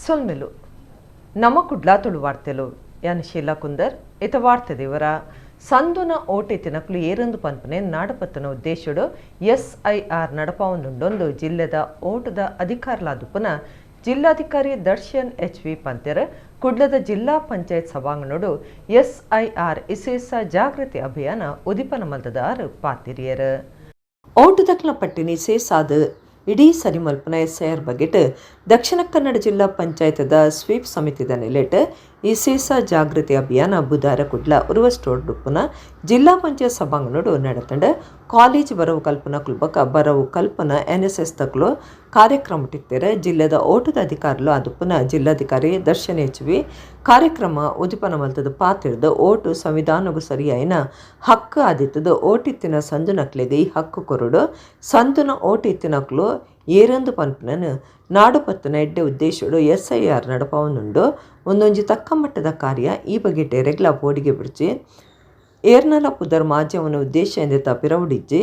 ಸೊಲ್ಮೆಲು ನಮ್ಮ ಕುಡ್ಲಾ ತುಳು ವಾರ್ತೆಲು ಯಾನ್ ಶೀಲಾ ಕುಂದರ್ ಇತ ವಾರ್ತೆ ದೇವರ ಸಂದುನ ಓಟೆ ತಿನಕ್ಲು ಏರಂದು ಪನ್ಪನೆ ನಾಡಪತ್ತನ ಉದ್ದೇಶಡು ಎಸ್ಐಆರ್ ನಡಪಾವೊಂದುಂಡೊಂದು ಜಿಲ್ಲೆದ ಓಟದ ಅಧಿಕಾರಲಾದುಪುನ ಜಿಲ್ಲಾಧಿಕಾರಿ ದರ್ಶನ್ ಎಚ್ ವಿ ಪಂತೆರ್ ಕುಡ್ಲದ ಜಿಲ್ಲಾ ಪಂಚಾಯತ್ ಸಭಾಂಗಣೋಡು ಎಸ್ಐಆರ್ ಇಸೇಸ ಜಾಗೃತಿ ಅಭಿಯಾನ ಉದಿಪನ ಮಲ್ತದಾರ್ ಪಾತಿರಿಯರ್. ಓಟುದಕ್ಲ ಪಟ್ಟಿನಿ ಸೇಸಾದ ಇಡೀ ಸರಿಮಲ್ಪನ ಎಸ್ಐಆರ್ ಬಗೆಟ್ ದಕ್ಷಿಣ ಕನ್ನಡ ಜಿಲ್ಲಾ ಪಂಚಾಯತ್ದ ಸ್ವೀಪ್ ಸಮಿತಿದ ನೆಲೆಟ್ ಇಸೇಸ ಜಾಗೃತಿ ಅಭಿಯಾನ ಬುಧಾರ ಕುಡ್ಲ ಉರ್ವಸ್ಟೋರ್ಡುಪ್ಪುನ ಜಿಲ್ಲಾ ಪಂಚಾಯತ್ ಸಭಾಂಗಣೋಡು ನಡತಂಡ. ಕಾಲೇಜ್ ಬರವು ಕಲ್ಪನಾ ಕುಲ್ಬಕ ಬರವು ಕಲ್ಪನಾ ಎನ್ಎಸ್ಎಸ್ ತಕ್ಲು ಕಾರ್ಯಕ್ರಮ ಟಿತ್ತೆರ್. ಜಿಲ್ಲೆದ ಓಟದ ಅಧಿಕಾರಿಲು ಆದುಪ್ಪುನ ಜಿಲ್ಲಾಧಿಕಾರಿ ದರ್ಶನ್ ಎಚ್ ವಿ ಕಾರ್ಯಕ್ರಮ ಉದಿಪನ ಮಲ್ತದ ಪಾತಿರ್ದ ಓಟು ಸಂವಿಧಾನಗು ಸರಿಯಾಯಿನ ಹಕ್ಕು ಆದಿತ್ತದ ಓಟಿತ್ತಿನ ಸಂದುನಕ್ಲೆಗ್ ಈ ಹಕ್ಕು ಕೊರಡು ಸಂದುನ ಓಟು ಇತ್ತಿನಕ್ಲು ಏರಂದು ಪನ್ಪುನನ್ ನಾಡುಪತ್ತುನ ಎಡ್ಡೆ ಉದ್ದೇಶಡು ಎಸ್ಐಆರ್ ನಡಪಾವೊಂದುಂಡು. ಒಂದೊಂಜಿ ತಕ್ಕ ಮಟ್ಟದ ಕಾರ್ಯ ಈ ಬಗೆಟ್ ರೆಗ್ಲ ಪೋಡಿಗೆ ಬಿಡ್ಚಿ ಏರ್ನಲ ಪುದರ್ ಮಾಧ್ಯಮನ ಉದ್ದೇಶ ಎಂದೆತ ಪಿರವುಡಿಜ್ಜಿ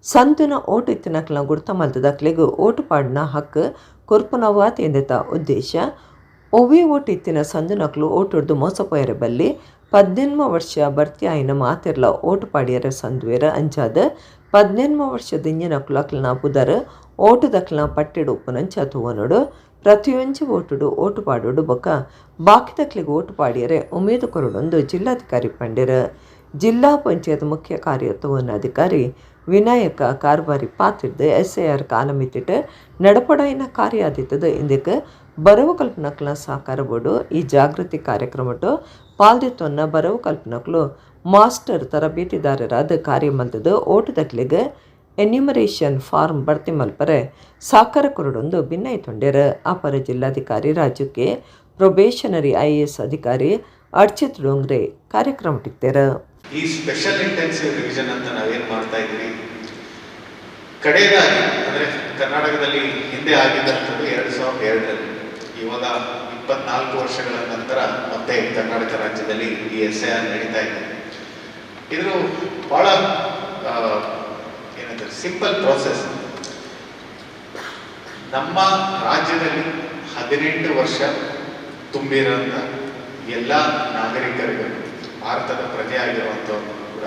ಸಂತುನ ಓಟು ಇತ್ತಿನಕ್ಲನ ಗುರ್ತ ಮಲ್ತದಕ್ಲೆಗ್ ಓಟು ಪಾಡಿನ ಹಕ್ಕು ಕೊರ್ಪುನವಾತ್ ಎಂದೆತ ಉದ್ದೇಶ. ಒವ್ವೇ ಓಟು ಇತ್ತಿನ ಸಂದುನಕ್ಲು ಓಟುಡ್ದು ಮೋಸ ಪೋಯರೆ ಬಲ್ಲಿ. 18 ವರ್ಷ ಭರ್ತಿ ಆಯಿನ ಮಾತೆರ್ಲ ಓಟು ಪಾಡಿಯರ ಸಂದುವೆರ್. ಅಂಚಾದ್ 18 ವರ್ಷ ದಿಂಜಿನಕ್ಲು ಅಕ್ಲನ ಪುದರ್ ಓಟುದಕ್ಲನ ಪಟ್ಟಿಡ್ ಉಪ್ಪುನಂಚ ತೂವೊನೊಡು. ಪ್ರತಿಯೊಂಜಿ ಓಟುಡು ಓಟು ಪಾಡೋಡು ಬೊಕ್ಕ ಬಾಕಿದಕ್ಲೆಗ್ ಓಟು ಪಾಡಿಯರೆ ಉಮೇದು ಕೊರೊಡೊಂದು ಜಿಲ್ಲಾಧಿಕಾರಿ ಪಂಡೆರ್. ಜಿಲ್ಲಾ ಪಂಚಾಯತ್ ಮುಖ್ಯ ಕಾರ್ಯತುವನಾಧಿಕಾರಿ ವಿನಾಯಕ ಕಾರ್ಬಾರಿ ಪಾತಿರ್ದ್ ಎಸ್ಐಆರ್ ಕಾಲಮಿತಿಟ್ ನಡಪಡಾಯಿನ ಕಾರ್ಯ ಆದಿತ್ತದ ಇಂದಕ್ಕೆ ಬರವು ಕಲ್ಪನಕ್ಲ ಸಹಕಾರ ಬೋಡು. ಈ ಜಾಗೃತಿ ಕಾರ್ಯಕ್ರಮಟ್ಟು ಪಾಲ್ದಿತ್ತೊನ್ನ ಬರವು ಕಲ್ಪನಕ್ಲು ಮಾಸ್ಟರ್ ತರಬೇತಿದಾರರಾದ ಕಾರ್ಯ ಮಲ್ತದ ಓಟುದಕ್ಲೆಗ್ ಎನ್ಯುಮರೇಷನ್ ಫಾರ್ಮ್ ಭರ್ತಿ ಮಲ್ಪರೆ ಸಾಕಾರ ಕೊರಡೊಂದು ಭಿನ್ನಯಿತೊಂಡೆರ್. ಅಪರ ಜಿಲ್ಲಾಧಿಕಾರಿ ರಾಜು ಕೆ, ಪ್ರೊಬೇಷನರಿ ಐಎಎಸ್ ಅಧಿಕಾರಿ ಅರ್ಚಿತ್ ಡೋಂಗ್ರೆ ಕಾರ್ಯಕ್ರಮ ಟಿತ್ತೆರ್. ಈ ಸ್ಪೆಷಲ್ ಇಂಟೆನ್ಸಿವ್ ರಿವಿಷನ್ ಅಂತ ನಾವೇನು ಮಾಡ್ತಾ ಇದ್ವಿ, ಕಡೆಯದಾಗಿ ಅಂದರೆ ಕರ್ನಾಟಕದಲ್ಲಿ ಹಿಂದೆ ಆಗಿದ್ದಂಥದ್ದು 2002ರಲ್ಲಿ. ಇವಾಗ 24 ವರ್ಷಗಳ ನಂತರ ಮತ್ತೆ ಕರ್ನಾಟಕ ರಾಜ್ಯದಲ್ಲಿ ಈ ಎಸ್ಐಆರ್ ನಡೀತಾ ಇದೆ. ಇದು ಭಾಳ ಏನಂತಾರೆ, ಸಿಂಪಲ್ ಪ್ರಾಸೆಸ್. ನಮ್ಮ ರಾಜ್ಯದಲ್ಲಿ 18 ವರ್ಷ ತುಂಬಿರೋಂಥ ಎಲ್ಲ ನಾಗರಿಕರಿಗೂ, ಭಾರತದ ಪ್ರಜೆ ಆಗಿರುವಂಥವ್ರು ಕೂಡ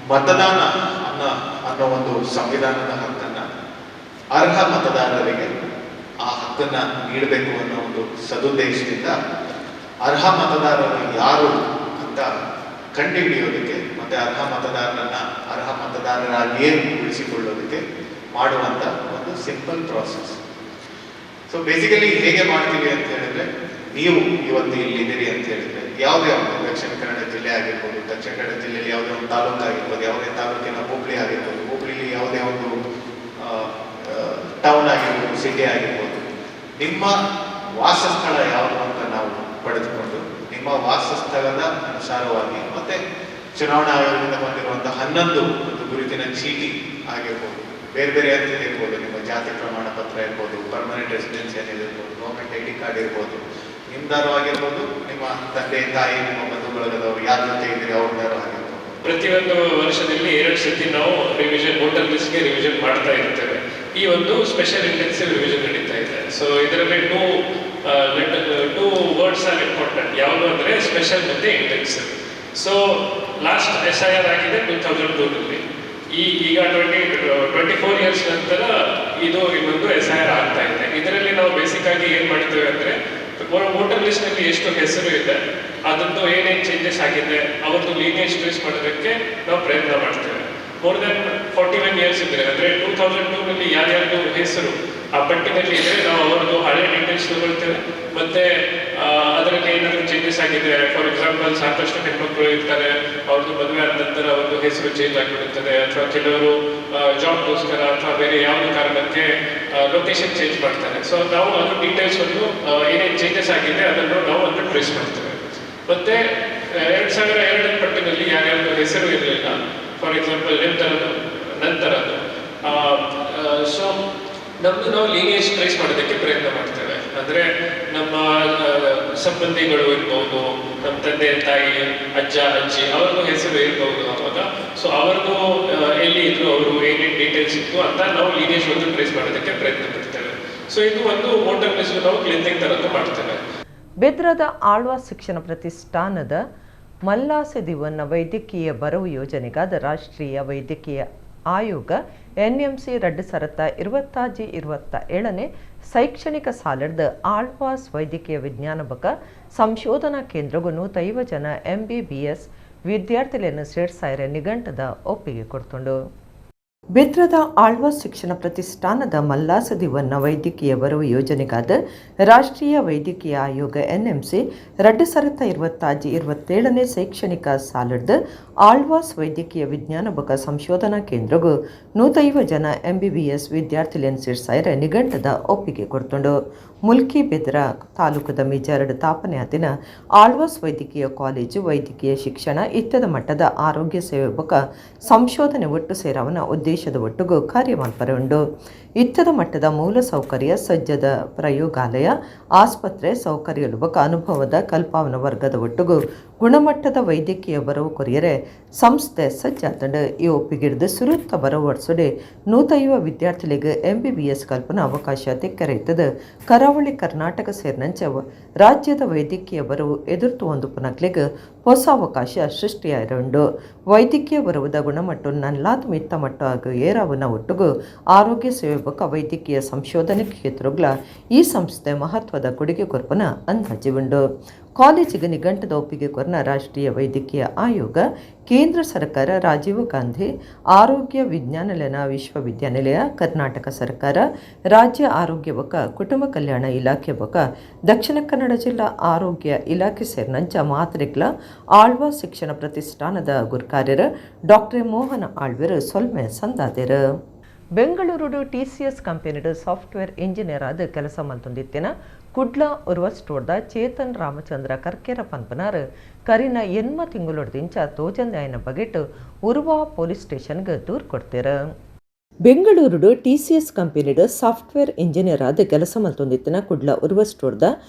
ಮತದಾನ ಅನ್ನೋ ಅನ್ನೋ ಒಂದು ಸಂವಿಧಾನದ ಹಕ್ಕನ್ನ ಅರ್ಹ ಮತದಾರರಿಗೆ ಆ ಹಕ್ಕನ್ನ ನೀಡಬೇಕು ಅನ್ನೋ ಒಂದು ಸದುದ್ದೇಶದಿಂದ ಅರ್ಹ ಮತದಾರರು ಯಾರು ಅಂತ ಕಂಡುಹಿಡಿಯೋದಕ್ಕೆ ಮತ್ತೆ ಅರ್ಹ ಮತದಾರರನ್ನ ಅರ್ಹ ಮತದಾರರಾಗಿಯೇ ಉಳಿಸಿಕೊಳ್ಳೋದಕ್ಕೆ ಮಾಡುವಂಥ ಒಂದು ಸಿಂಪಲ್ ಪ್ರಾಸೆಸ್. ಸೊ ಬೇಸಿಕಲಿ ಹೇಗೆ ಮಾಡ್ತೀವಿ ಅಂತ ಹೇಳಿದ್ರೆ, ನೀವು ಇವತ್ತು ಇಲ್ಲಿದ್ದೀರಿ ಅಂತ ಹೇಳಿದ್ರೆ, ಯಾವುದೇ ಒಂದು ದಕ್ಷಿಣ ಕನ್ನಡ ಜಿಲ್ಲೆ ಆಗಿರ್ಬೋದು, ದಕ್ಷಿಣ ಕನ್ನಡ ಜಿಲ್ಲೆಯಲ್ಲಿ ಯಾವುದೇ ಒಂದು ತಾಲೂಕು ಆಗಿರ್ಬೋದು, ಯಾವುದೇ ತಾಲೂಕಿನ ಹೋಬಳಿ ಆಗಿರ್ಬೋದು, ಹೋಬಳಿಲಿ ಯಾವುದೇ ಒಂದು ಟೌನ್ ಆಗಿರ್ಬೋದು, ಸಿಟಿ ಆಗಿರ್ಬೋದು, ನಿಮ್ಮ ವಾಸಸ್ಥಳ ಯಾವುದು ಅಂತ ನಾವು ಪಡೆದುಕೊಂಡು ನಿಮ್ಮ ವಾಸಸ್ಥಳದ ಅನುಸಾರವಾಗಿ ಮತ್ತೆ ಚುನಾವಣಾ ಆಯೋಗದಿಂದ ಬಂದಿರುವಂತಹ 11 ಒಂದು ಗುರುತಿನ ಚೀಟಿ ಆಗಿರ್ಬೋದು, ಬೇರೆ ಬೇರೆ ಅಂತ ಇರ್ಬೋದು, ನಿಮ್ಮ ಜಾತಿ ಪ್ರಮಾಣ ಪತ್ರ ಇರ್ಬೋದು, ಪರ್ಮನೆಂಟ್ ರೆಸಿಡೆನ್ಸಿ ಅನ್ನೋದು ಇರ್ಬೋದು, ಗೌರ್ಮೆಂಟ್ ಐಡಿ ಕಾರ್ಡ್ ಇರ್ಬೋದು, ನಿಮ್ದಾರು ಆಗಿರ್ಬೋದು, ನಿಮ್ಮ ತಂದೆ ತಾಯಿ, ನಿಮ್ಮ ಬಂಧು ಬಳಗದವರು ಯಾರ ಜೊತೆ ಇದ್ದೀರಿ ಅವ್ರದ್ದಾರು ಆಗಿರ್ಬೋದು. ಪ್ರತಿಯೊಂದು ವರ್ಷದಲ್ಲಿ 2 ಸತಿ ನಾವು ರಿವಿಷನ್ ವೋಟರ್ ಲಿಸ್ಟ್ಗೆ ರಿವಿಷನ್ ಮಾಡ್ತಾ ಇರ್ತೇವೆ. ಈ ಒಂದು ಸ್ಪೆಷಲ್ ಇಂಟೆನ್ಸಿವ್ ರಿವಿಷನ್ ನಡೀತಾ ಇದೆ. ಸೊ ಇದರಲ್ಲಿ two words are important. ಯಾವುದು ಅಂದರೆ ಸ್ಪೆಷಲ್ ಮತ್ತು ಇಂಟೆನ್ಸಿವ್. ಸೊ ಲಾಸ್ಟ್ ಎಸ್ಐಆರ್ ಆಗಿದೆ 2002ರಲ್ಲಿ. ಈಗ 24 ಇಯರ್ಸ್ ನಂತರ ಇದು ಇನ್ನೊಂದು ಎಸ್ಐಆರ್ ಆಗ್ತಾ ಇದೆ. ಇದರಲ್ಲಿ ನಾವು ಬೇಸಿಕ್ ಆಗಿ ಏನು ಮಾಡ್ತೇವೆ ಅಂದರೆ, ವೋಟರ್ ಲಿಸ್ಟ್ನಲ್ಲಿ ಎಷ್ಟು ಹೆಸರು ಇದೆ, ಅದರದ್ದು ಏನೇನು ಚೇಂಜಸ್ ಆಗಿದೆ, ಅವ್ರದ್ದು ಲೀನೇಜ್ ಟ್ರೇಸ್ ಮಾಡೋದಕ್ಕೆ ನಾವು ಪ್ರಯತ್ನ ಮಾಡ್ತೇವೆ. ಮೋರ್ ದೆನ್ 41 ಇಯರ್ಸ್ ಇದ್ದರೆ, ಅಂದರೆ 2002ನಲ್ಲಿ ಯಾರ್ಯಾರ್ದು ಹೆಸರು ಆ ಪಟ್ಟಿನಲ್ಲಿ ಇದ್ದರೆ, ನಾವು ಅವರದ್ದು ಹಳೆ ಡೀಟೇಲ್ಸ್ ತಗೊಳ್ತೇವೆ. ಮತ್ತೆ ಅದರಲ್ಲಿ ಏನಾದರೂ ಚೇಂಜಸ್ ಆಗಿದೆ, ಫಾರ್ ಎಕ್ಸಾಂಪಲ್ ಸಾಕಷ್ಟು ಹೆಣ್ಮಕ್ಳು ಇರ್ತಾರೆ, ಅವ್ರದ್ದು ಮದುವೆ ಆದ ನಂತರ ಅವ್ರದ್ದು ಹೆಸರು ಚೇಂಜ್ ಆಗಿಬಿಡುತ್ತದೆ, ಅಥವಾ ಕೆಲವರು ಜಾಬ್ಗೋಸ್ಕರ ಅಥವಾ ಬೇರೆ ಯಾವುದೇ ಕಾರಣಕ್ಕೆ ಲೊಕೇಶನ್ ಚೇಂಜ್ ಮಾಡ್ತಾರೆ. ಸೊ ನಾವು ಅದು ಡೀಟೇಲ್ಸ್ ಒಂದು ಏನೇನು ಚೇಂಜಸ್ ಆಗಿದೆ ಅದನ್ನು ನಾವು ಒಂದು ಟ್ರೇಸ್ ಮಾಡ್ತೇವೆ. ಮತ್ತೆ 2002 ಪಟ್ಟಿನಲ್ಲಿ ಯಾರ್ಯಾರ್ದು ಹೆಸರು ಇರಲಿಲ್ಲ, ಫಾರ್ ಎಕ್ಸಾಂಪಲ್ ನಂತರದ್ದು, ಸೊ ನಮ್ಮದು ನಾವು ಲೀನಿಯೇಜ್ ಟ್ರೇಸ್ ಮಾಡೋದಕ್ಕೆ ಪ್ರಯತ್ನ ಮಾಡ್ತೇವೆ. ಅಂದರೆ ನಮ್ಮ ಸಂಬಂಧಿಗಳು ಇರ್ಬೋದು, ನಮ್ಮ ತಂದೆ ತಾಯಿ, ಅಜ್ಜ ಅಜ್ಜಿ ಅವ್ರದ್ದು ಹೆಸರು ಇರ್ಬೋದು ಅವಾಗ. ಸೊ ಅವ್ರದ್ದು ಎಲ್ಲಿ ಇದ್ರು, ಅವರು ಏನೇನು ಡೀಟೇಲ್ಸ್ ಇತ್ತು ಅಂತ ನಾವು ಲೀನಿಯೇಜ್ ಒಂದು ಟ್ರೇಸ್ ಮಾಡೋದಕ್ಕೆ ಪ್ರಯತ್ನ ಪಡ್ತೇವೆ. So ಇದು ಒಂದು ವೋಟರ್ ಲಿಸ್ಟ್ ನಾವು ಕ್ಲೆನ್ಸಿಂಗ್ ತರದ್ದು ಮಾಡ್ತೇವೆ. ಬೆದ್ರದ ಆಳ್ವಾಸ್ ಶಿಕ್ಷಣ ಪ್ರತಿಷ್ಠಾನದ ಮಲ್ಲಾಸೆ ದಿವನ್ನ ವೈದ್ಯಕೀಯ ಬರವು ಯೋಜನೆಗಾದ ರಾಷ್ಟ್ರೀಯ ವೈದ್ಯಕೀಯ ಆಯೋಗ ಎನ್ಎಂಸಿ 2026-27 ಶೈಕ್ಷಣಿಕ ಸಾಲದ ಆಳ್ವಾಸ್ ವೈದ್ಯಕೀಯ ವಿಜ್ಞಾನ ಬಕ ಸಂಶೋಧನಾ ಕೇಂದ್ರಗೂ 150 ಜನ ಎಂಬಿಬಿಎಸ್ ವಿದ್ಯಾರ್ಥಿಗಳನ್ನು ಸೇರ್ಸಾಯರ ನಿಘಂಟದ ಒಪ್ಪಿಗೆ ಕೊಡ್ತುಂಡು. ಬೆದ್ರದ ಆಳ್ವಾಸ್ ಶಿಕ್ಷಣ ಪ್ರತಿಷ್ಠಾನದ ಮಲ್ಲಾಸ ದಿವನ್ನ ವೈದ್ಯಕೀಯ ಬರವು ಯೋಜನೆಗಾದ ರಾಷ್ಟ್ರೀಯ ವೈದ್ಯಕೀಯ ಆಯೋಗ ಎನ್ಎಂಸಿ 2026-27 ಶೈಕ್ಷಣಿಕ ಸಾಲದ ಆಳ್ವಾಸ್ ವೈದ್ಯಕೀಯ ವಿಜ್ಞಾನ ಬಕ ಸಂಶೋಧನಾ ಕೇಂದ್ರಗೂ 150 ಜನ ಎಂಬಿಬಿಎಸ್ ವಿದ್ಯಾರ್ಥಿಗಳನ್ನು ಸೇರ್ಸಾಯರ ನಿಘಂಟದ ಒಪ್ಪಿಗೆ ಕೊಡ್ತುಂಡು. ಮುಲ್ಕಿ ಬೆದ್ರ ತಾಲೂಕದ ಮಿಜಾರಡ್ ತಾಪನೆ ಆತಿನ ಆಳ್ವಾಸ್ ವೈದ್ಯಕೀಯ ಕಾಲೇಜು ವೈದ್ಯಕೀಯ ಶಿಕ್ಷಣ, ಇತ್ತದ ಮಟ್ಟದ ಆರೋಗ್ಯ ಸೇವೆ ಬೊಕ ಸಂಶೋಧನೆ ಒಟ್ಟು ಸೇರವನ ಉದ್ದೇಶದ ಒಟ್ಟುಗೂ ಕಾರ್ಯ ಮಲ್ಪರೆ ಉಂಡು. ಇತ್ತದ ಮಟ್ಟದ ಮೂಲ ಸೌಕರ್ಯ, ಸಜ್ಜದ ಪ್ರಯೋಗಾಲಯ, ಆಸ್ಪತ್ರೆ ಸೌಕರ್ಯಲು ಬೊಕ ಅನುಭವದ ಕಲ್ಪಾವನ ವರ್ಗದ ಒಟ್ಟುಗೂ ಗುಣಮಟ್ಟದ ವೈದ್ಯಕೀಯ ಬರವು ಕೊರಿಯರೆ ಸಂಸ್ಥೆ ಸಜ್ಜಾತಂಡು. ಈ ಒಪ್ಪಿಗೆಡ್ದು ಸುರುತ್ತ ಬರವು ವರ್ಷಡೆ 150 ವಿದ್ಯಾರ್ಥಿಗಳಿಗೆ ಎಂಬಿಬಿಎಸ್ ಕಲ್ಪನಾ ಅವಕಾಶ ತಿಕ್ಕರೈತದ ಕರಾವಳಿ ಕರ್ನಾಟಕ ಸೇರಿನಂಚ ರಾಜ್ಯದ ವೈದ್ಯಕೀಯ ಬರವು ಎದುರ್ತು ಒಂದು ಪುನಕ್ಲಿಗೆ ಹೊಸ ಅವಕಾಶ ಸೃಷ್ಟಿಯಾಯಿರುಂಡು. ವೈದ್ಯಕೀಯ ಬರವುದ ಗುಣಮಟ್ಟ ನಲ್ಲಾತ್ ಮಿತ್ತ ಮಟ್ಟ ಹಾಗೂ ಏರಾವನ ಒಟ್ಟುಗೂ ಆರೋಗ್ಯ ಸೇವೆ ಬೊಕ ವೈದ್ಯಕೀಯ ಸಂಶೋಧನೆ ಕ್ಷೇತ್ರಗಳ ಈ ಸಂಸ್ಥೆ ಮಹತ್ವದ ಕೊಡುಗೆ ಕೊರ್ಪನ ಅಂದಾಜು ಉಂಡು. ಕಾಲೇಜಿಗೆ ನಿಘಂಟದ ಒಪ್ಪಿಗೆ ಕೊರ್ನ ರಾಷ್ಟ್ರೀಯ ವೈದ್ಯಕೀಯ ಆಯೋಗ, ಕೇಂದ್ರ ಸರ್ಕಾರ, ರಾಜೀವ್ ಗಾಂಧಿ ಆರೋಗ್ಯ ವಿಜ್ಞಾನಲಯನ ವಿಶ್ವವಿದ್ಯಾನಿಲಯ, ಕರ್ನಾಟಕ ಸರ್ಕಾರ, ರಾಜ್ಯ ಆರೋಗ್ಯ ಬೊಕ ಕುಟುಂಬ ಕಲ್ಯಾಣ ಇಲಾಖೆ ಬೊಕ ದಕ್ಷಿಣ ಕನ್ನಡ ಜಿಲ್ಲಾ ಆರೋಗ್ಯ ಇಲಾಖೆ ಸೇರಿನಂಚ ಮಾತ್ರೆಗ್ಲ ಆಳ್ವಾ ಶಿಕ್ಷಣ ಪ್ರತಿಷ್ಠಾನದ ಗುರ್ಕಾರ್ಯರ ಡಾಕ್ಟರ್ ಮೋಹನ ಆಳ್ವೆರ್ ಸೊಲ್ಮೆ ಸಂದಾದೆರ್. ಬೆಂಗಳೂರು ಟಿಸಿಎಸ್ ಕಂಪನಿಡ್ ಸಾಫ್ಟ್ವೇರ್ ಇಂಜಿನಿಯರ್ ಆದ ಕೆಲಸ ಮಲ್ತೊಂದಿತ್ತಿನ ಕುಡ್ಲ ಉರ್ವಸ್ಟೋರ್ದ ಚೇತನ್ ರಾಮಚಂದ್ರ ಕರ್ಕೇರ ಪನ್ಪನಾರ್ ಕರಿನ ಎನ್ಮ ತಿಂಗಳೊಡ್ದಿಂಚ ತೋಜಂದಾಯನ ಬಗೆಟ್ ಉರ್ವಾ ಪೊಲೀಸ್ ಸ್ಟೇಷನ್ಗೆ ದೂರು ಕೊಡ್ತೀರ. ಬೆಂಗಳೂರು ಟಿಸಿಎಸ್ ಕಂಪನಿಡ್ ಸಾಫ್ಟ್ವೇರ್ ಇಂಜಿನಿಯರ್ ಆದ ಕೆಲಸ ಮಲ್ತೊಂದಿತ್ತಿನ ಕುಡ್ಲ ಉರ್ವಸ್ಟೋರ್ದ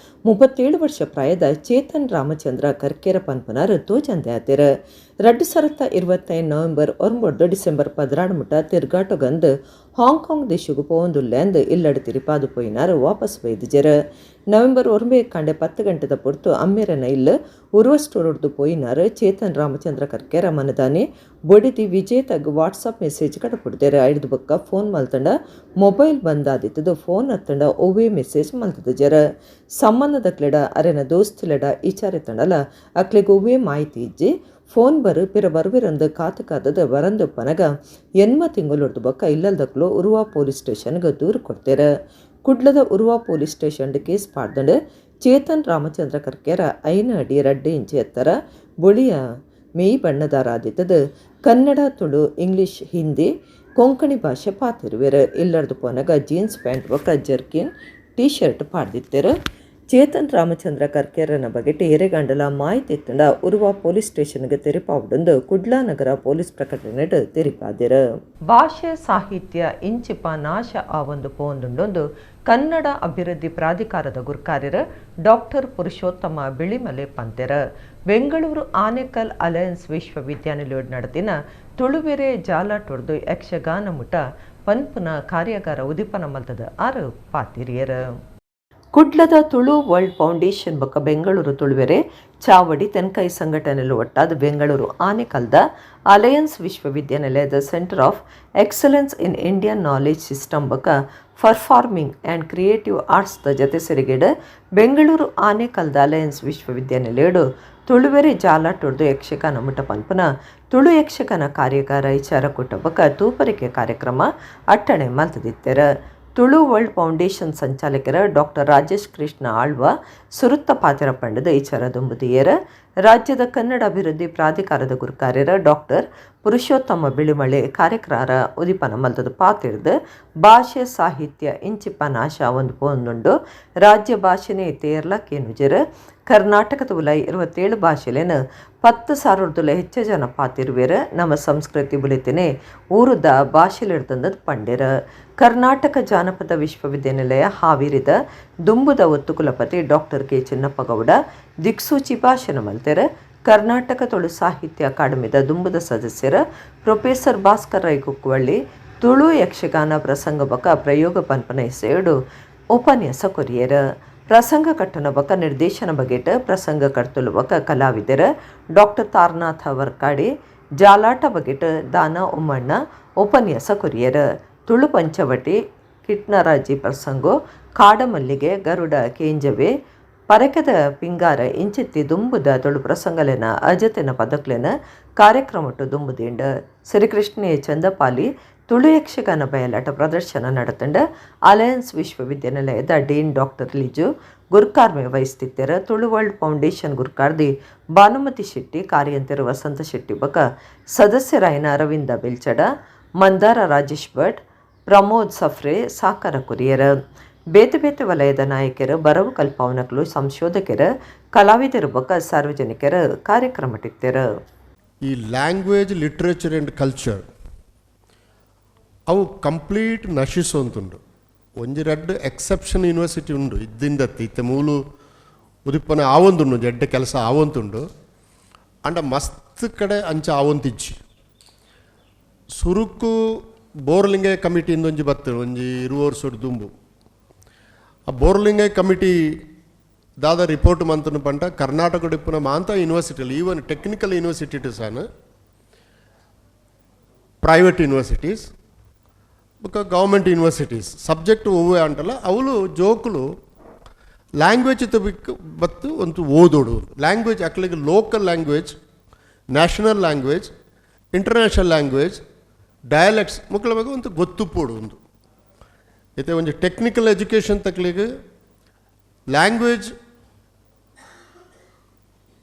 37 ವರ್ಷ ಪ್ರಾಯದ ಚೇತನ್ ರಾಮಚಂದ್ರ ಕರ್ಕೇರ ಪನ್ಪನಾರ್ ತೋಜಂದೆ ಆತಿರ. 2025 ನವೆಂಬರ್ 9 ಡಿಸೆಂಬರ್ 16 ಮುಟ ತಿರ್ಗಾಟೊಗಂದು ಹಾಂಗ್ಕಾಂಗ್ ದೇಶಗ್ ಪೋವೊಂದುಲ್ಲೆಂದ್ ಇಲ್ಲಡ್ ತಿರಿಪಾದು ಪೋಯಿನಾರ್ ವಾಪಸ್ ಬೈದಿಜೆರ್. ನವೆಂಬರ್ 9 ಕಾಂಡೆ 10 ಗಂಟೆದ ಪೊರ್ತು ಅಮ್ಮೆರನ ಇಲ್ಲ್ ಉರ್ವಸ್ಟೋರ್ದು ಪೋಯಿನಾರ್ ಚೇತನ್ ರಾಮಚಂದ್ರ ಕರ್ಕೇರ ಮನದಾನಿ ಬೊಡಿದಿ ವಿಜೇತಗ್ ವಾಟ್ಸಪ್ ಮೆಸೇಜ್ ಕಡಪುಡ್ದೆರ್. ಐಡ್ದ್ ಬೊಕ್ಕ ಫೋನ್ ಮಲ್ತಂಡ ಮೊಬೈಲ್ ಬಂದಾದಿತ್ತದು ಫೋನ್ ಅತ್ತಂಡ ಒವ್ವೇ ಮೆಸೇಜ್ ಮಲ್ತದಿಜೆರ್. ಸಂಬಂಧದಕ್ಲೆಡ, ಅರೆನ ದೋಸ್ತುಲೆಡ ಇಚಾರೆ ತಂಡಲ ಅಕ್ಲೆಗ್ ಒವ್ವೇ ಮಾಹಿತಿ ಇಜ್ಜಿ. ಫೋನ್ ಬರು ಪಿರ ಬರುವಿರಂದು ಕಾತು ಕಾದದ ಬರಂದು ಪನಗ ಎನ್ಮ ತಿಂಗಳೊಡ್ದು ಬೊಕ್ಕ ಇಲ್ಲಲ್ದಕ್ಲು ಉರ್ವಾ ಪೊಲೀಸ್ ಸ್ಟೇಷನ್ಗೆ ದೂರು ಕೊಡ್ತೇರ. ಕುಡ್ಲದ Urwa police station case ಪಾಡ್ದಂಡು. Chetan Ramachandra Karkera 5 ಅಡಿ 2 ಇಂಚು ಎತ್ತರ, ಬೊಳಿಯ ಮೇಯ್ ಬಣ್ಣದಾರಾದಿತ್ತದು ಕನ್ನಡ, ತುಳು, ಇಂಗ್ಲಿಷ್, ಹಿಂದಿ, ಕೊಂಕಣಿ ಭಾಷೆ ಪಾತಿರುವೆರ್. ಇಲ್ಲರ್ದು ಪೋನಗ ಜೀನ್ಸ್ ಪ್ಯಾಂಟ್ ಬೊಕ್ಕ jerkin T shirt ಪಾಡ್ದಿತ್ತೆರ್. ಚೇತನ್ ರಾಮಚಂದ್ರ ಕರ್ಕೇರನ ಬಗೆಟ್ ಏರೆಗಾಂಡಲ ಮಾಹಿತಿ ಇತ್ತಂಡ ಉರ್ವಾ ಪೊಲೀಸ್ ಸ್ಟೇಷನ್ಗೆ ತೆರಿಪಾವುಡೊಂದು ಕುಡ್ಲಾ ನಗರ ಪೊಲೀಸ್ ಪ್ರಕಟಣೆಡ್ ತೆರಿಪಾದೆರ್. ಭಾಷೆ ಸಾಹಿತ್ಯ ಇಂಚಿಪ ನಾಶ ಆವೊಂದು ಪೋವೊಂದುಂಡೊಂದು ಕನ್ನಡ ಅಭಿವೃದ್ಧಿ ಪ್ರಾಧಿಕಾರದ ಗುರ್ಕಾರ್ಯರ್ ಡಾಕ್ಟರ್ ಪುರುಷೋತ್ತಮ ಬಿಳಿಮಲೆ ಪಂತೆರ್. ಬೆಂಗಳೂರು ಆನೇಕಲ್ ಅಲಯನ್ಸ್ ವಿಶ್ವವಿದ್ಯಾನಿಲಯಡ್ ನಡೆದಿನ ತುಳುವೆರೆ ಜಾಲಾಟೊಡ್ದು ಯಕ್ಷಗಾನ ಮುಟ ಪನ್ಪುನ ಕಾರ್ಯಾಗಾರ ಉದಿಪನ ಮಲ್ತದ ಆರು ಪಾತಿರಿಯರ್. ಕುಡ್ಲದ ತುಳು ವರ್ಲ್ಡ್ ಫೌಂಡೇಶನ್ ಬೊಕ್ಕ ಬೆಂಗಳೂರು ತುಳುವೆರೆ ಚಾವಡಿ ತೆನ್ಕಾಯಿ ಸಂಘಟನೆಲು ಒಟ್ಟಾದ ಬೆಂಗಳೂರು ಆನೇಕಲ್ದ ಅಲಯನ್ಸ್ ವಿಶ್ವವಿದ್ಯಾನಿಲಯದ Centre of Excellence in Indian Knowledge System ಬೊಕ್ಕ performing and creative arts the ಜತೆ ಸೆರಿಗೆಡ್ ಬೆಂಗಳೂರು ಆನೇಕಲ್ದ ಅಲಯನ್ಸ್ ವಿಶ್ವವಿದ್ಯಾನಿಲಯಡು ತುಳುವೆರೆ ಜಾಲಾಟೊಡ್ದು ಯಕ್ಷಗಾನ ಮುಟ ಪನ್ಪುನ ತುಳು ಯಕ್ಷಗಾನ ಕಾರ್ಯಾಗಾರ, ವಿಚಾರ ಕೂಟ ಬೊಕ್ಕ ತೂಪರಿಕೆ ಕಾರ್ಯಕ್ರಮ ಅಟ್ಟಣೆ ಮಲ್ತದಿತ್ತೆರ್. ತುಳು ವರ್ಲ್ಡ್ ಫೌಂಡೇಶನ್ ಸಂಚಾಲಕರ ಡಾಕ್ಟರ್ ರಾಜೇಶ್ ಕೃಷ್ಣ ಆಳ್ವ ಸುರುತ್ತ ಪಾತೆರ ಪಂಡದ ವಿಚಾರ ದುಂಬುದಿಯರ್. ರಾಜ್ಯದ ಕನ್ನಡ ಅಭಿವೃದ್ಧಿ ಪ್ರಾಧಿಕಾರದ ಗುರುಕಾರ್ಯರ ಡಾಕ್ಟರ್ ಪುರುಷೋತ್ತಮ ಬಿಳಿಮಳೆ ಕಾರ್ಯಕ್ರಮ ಉದಿಪನ ಮಲ್ತದ ಪಾತಿರ್ದು, ಭಾಷೆ ಸಾಹಿತ್ಯ ಇಂಚಿಪ ನಾಶ ಒಂದು ಪೋಂದುಂಡು, ರಾಜ್ಯ ಭಾಷೆನೇ ತೇರ್ಲ ಕೇನುಜೆರ್. ಕರ್ನಾಟಕದ ಉಲೈ 27 ಭಾಷೆಲೇನು 10,000ರ್ದುಲ ಹೆಚ್ಚು ಜನ ಪಾತಿರುವೆರ್. ನಮ್ಮ ಸಂಸ್ಕೃತಿ ಬುಲೆತಿನೆ ಊರುದ ಭಾಷೆಲಿಡ್ತಂದದ್ ಪಂಡೆರ್. ಕರ್ನಾಟಕ ಜಾನಪದ ವಿಶ್ವವಿದ್ಯಾನಿಲಯ ಹಾವೇರಿದ ದುಂಬುದ ಒತ್ತು ಕುಲಪತಿ ಡಾಕ್ಟರ್ ಕೆ ಚಿನ್ನಪ್ಪಗೌಡ ದಿಕ್ಸೂಚಿ ಭಾಷಣ ಮಲ್ತೆರ್. ಕರ್ನಾಟಕ ತುಳು ಸಾಹಿತ್ಯ ಅಕಾಡೆಮಿದ ದುಂಬುದ ಸದಸ್ಯರ ಪ್ರೊಫೆಸರ್ ಭಾಸ್ಕರ್ ರೈ ಕುಕ್ಕುವಳ್ಳಿ ತುಳು ಯಕ್ಷಗಾನ ಪ್ರಸಂಗ ಬೊಕ ಪ್ರಯೋಗ ಪನ್ಪನ ಇಸೇಡು ಉಪನ್ಯಾಸ ಕೊರಿಯರ್. ಪ್ರಸಂಗ ಕಟ್ಟನ ಬಕ ನಿರ್ದೇಶನ ಬಗೆಟ್ ಪ್ರಸಂಗ ಕರ್ತುಲುವಕ ಕಲಾವಿದರ ಡಾಕ್ಟರ್ ತಾರನಾಥ ವರ್ಕಾಡಿ, ಜಾಲಾಟ ಬಗೆಟ್ ದಾನ ಉಮ್ಮಣ್ಣ ಉಪನ್ಯಾಸ ಕೊರಿಯರ್. ತುಳು ಪಂಚವಟಿ, ಕಿಟ್ನರಾಜಿ ಪ್ರಸಂಗೋ, ಕಾಡಮಲ್ಲಿಗೆ, ಗರುಡ ಕೇಂಜವೆ, ಪರಕೆದ ಪಿಂಗಾರ ಇಂಚಿತ್ತಿ ದುಂಬುದ ತುಳು ಪ್ರಸಂಗಲೆನ ಅಜತೆನ ಪದಕ್ಲೆನ ಕಾರ್ಯಕ್ರಮಟ್ಟು ದುಂಬುದಿಂಡ. ಶ್ರೀಕೃಷ್ಣೆ ಚಂದಪಾಲಿ ತುಳು ಯಕ್ಷಗಾನ ಬಯಲಾಟ ಪ್ರದರ್ಶನ ನಡೆತಂಡ. ಅಲಯನ್ಸ್ ವಿಶ್ವವಿದ್ಯಾನಿಲಯದ ಡೀನ್ ಡಾಕ್ಟರ್ ಲಿಜು ಗುರ್ಕಾರ್ಮೆ ವಹಿಸ್ತಿತ್ತರ. ತುಳು ವರ್ಲ್ಡ್ ಫೌಂಡೇಶನ್ ಗುರ್ಕಾರ್ದಿ ಭಾನುಮತಿ ಶೆಟ್ಟಿ, ಕಾರ್ಯಂತೆರು ವಸಂತ ಶೆಟ್ಟಿ ಬಕ ಸದಸ್ಯರಾಯನ ಅರವಿಂದ ಬೆಲ್ಚಡ, ಮಂದಾರ ರಾಜೇಶ್ ಭಟ್, ಪ್ರಮೋದ್ ಸಫ್ರೆ ಸಾಕಾರ ಕೊರಿಯರ್. ಬೇತೆ ಬೇತೆ ವಲಯದ ನಾಯಕರು, ಬರವು ಕಲ್ಪಾವನಕಲು, ಸಂಶೋಧಕರು, ಕಲಾವಿದರು ಬೊಕ್ಕ ಸಾರ್ವಜನಿಕರು ಕಾರ್ಯಕ್ರಮಟ್ಟಿತ್ತೆರು. ಈ language, literature and culture ಅವು ಕಂಪ್ಲೀಟ್ ನಶಿಸೋಂತುಂಡು. ಒಂಜಿ ರಡ್ಡ್ ಎಕ್ಸೆಪ್ಷನ್ ಯೂನಿವರ್ಸಿಟಿ ಉಂಡು ಇದ್ದಿಂದತ್ತಿ ಇತ್ತೆ ಮೂಲು ಉದಿಪ್ಪನ ಆವೊಂದುಂಡು, ಎಡ್ಡೆ ಕೆಲಸ ಆವೊಂತುಂಡು. ಅಂಡ ಮಸ್ತ್ ಕಡೆ ಅಂಚ ಆವೊಂತಿಜ್ಜಿ. ಸುರುಕು ಬೋರ್ಲಿಂಗಯ್ಯ ಕಮಿಟಿಯಿಂದ ಒಂಜಿ ಬತ್ತು ಒಂಜಿ 20 ವರ್ಷ ದುಂಬು. ಆ ಬೋರ್ಲಿಂಗಯ್ಯ ಕಮಿಟಿ ದಾದ ರಿಪೋರ್ಟ್ ಮಂತನು ಪಂಟ ಕರ್ನಾಟಕ ಇಪ್ಪುನ ಮಾಂತ ಯೂನಿವರ್ಸಿಟಿಲಿ, even technical universities ಆನ್ ಪ್ರೈವೇಟ್ ಯೂನಿವರ್ಸಿಟೀಸ್ ಬೊಕ್ಕ government universities subject ಒವ್ವೆ ಅಂಟಲ್ಲ ಅವಳು ಜೋಕುಲು ಲ್ಯಾಂಗ್ವೇಜ್ ತಬಿಕ್ ಬತ್ತು ಒಂದು ಓದೋಡು. ಲ್ಯಾಂಗ್ವೇಜ್ ಅಕ್ಲಿಗೆ local language, national language, international language, dialects ಮುಕ್ಕಳ ಬಗ್ಗೆ ಒಂದು ಗೊತ್ತುಪ್ಪೋಡು. ಒಂದು ಇತ್ತೆ ಒಂಜಿ ಟೆಕ್ನಿಕಲ್ ಎಜುಕೇಷನ್ ತಕ್ಲಿಗೆ ಲ್ಯಾಂಗ್ವೇಜ್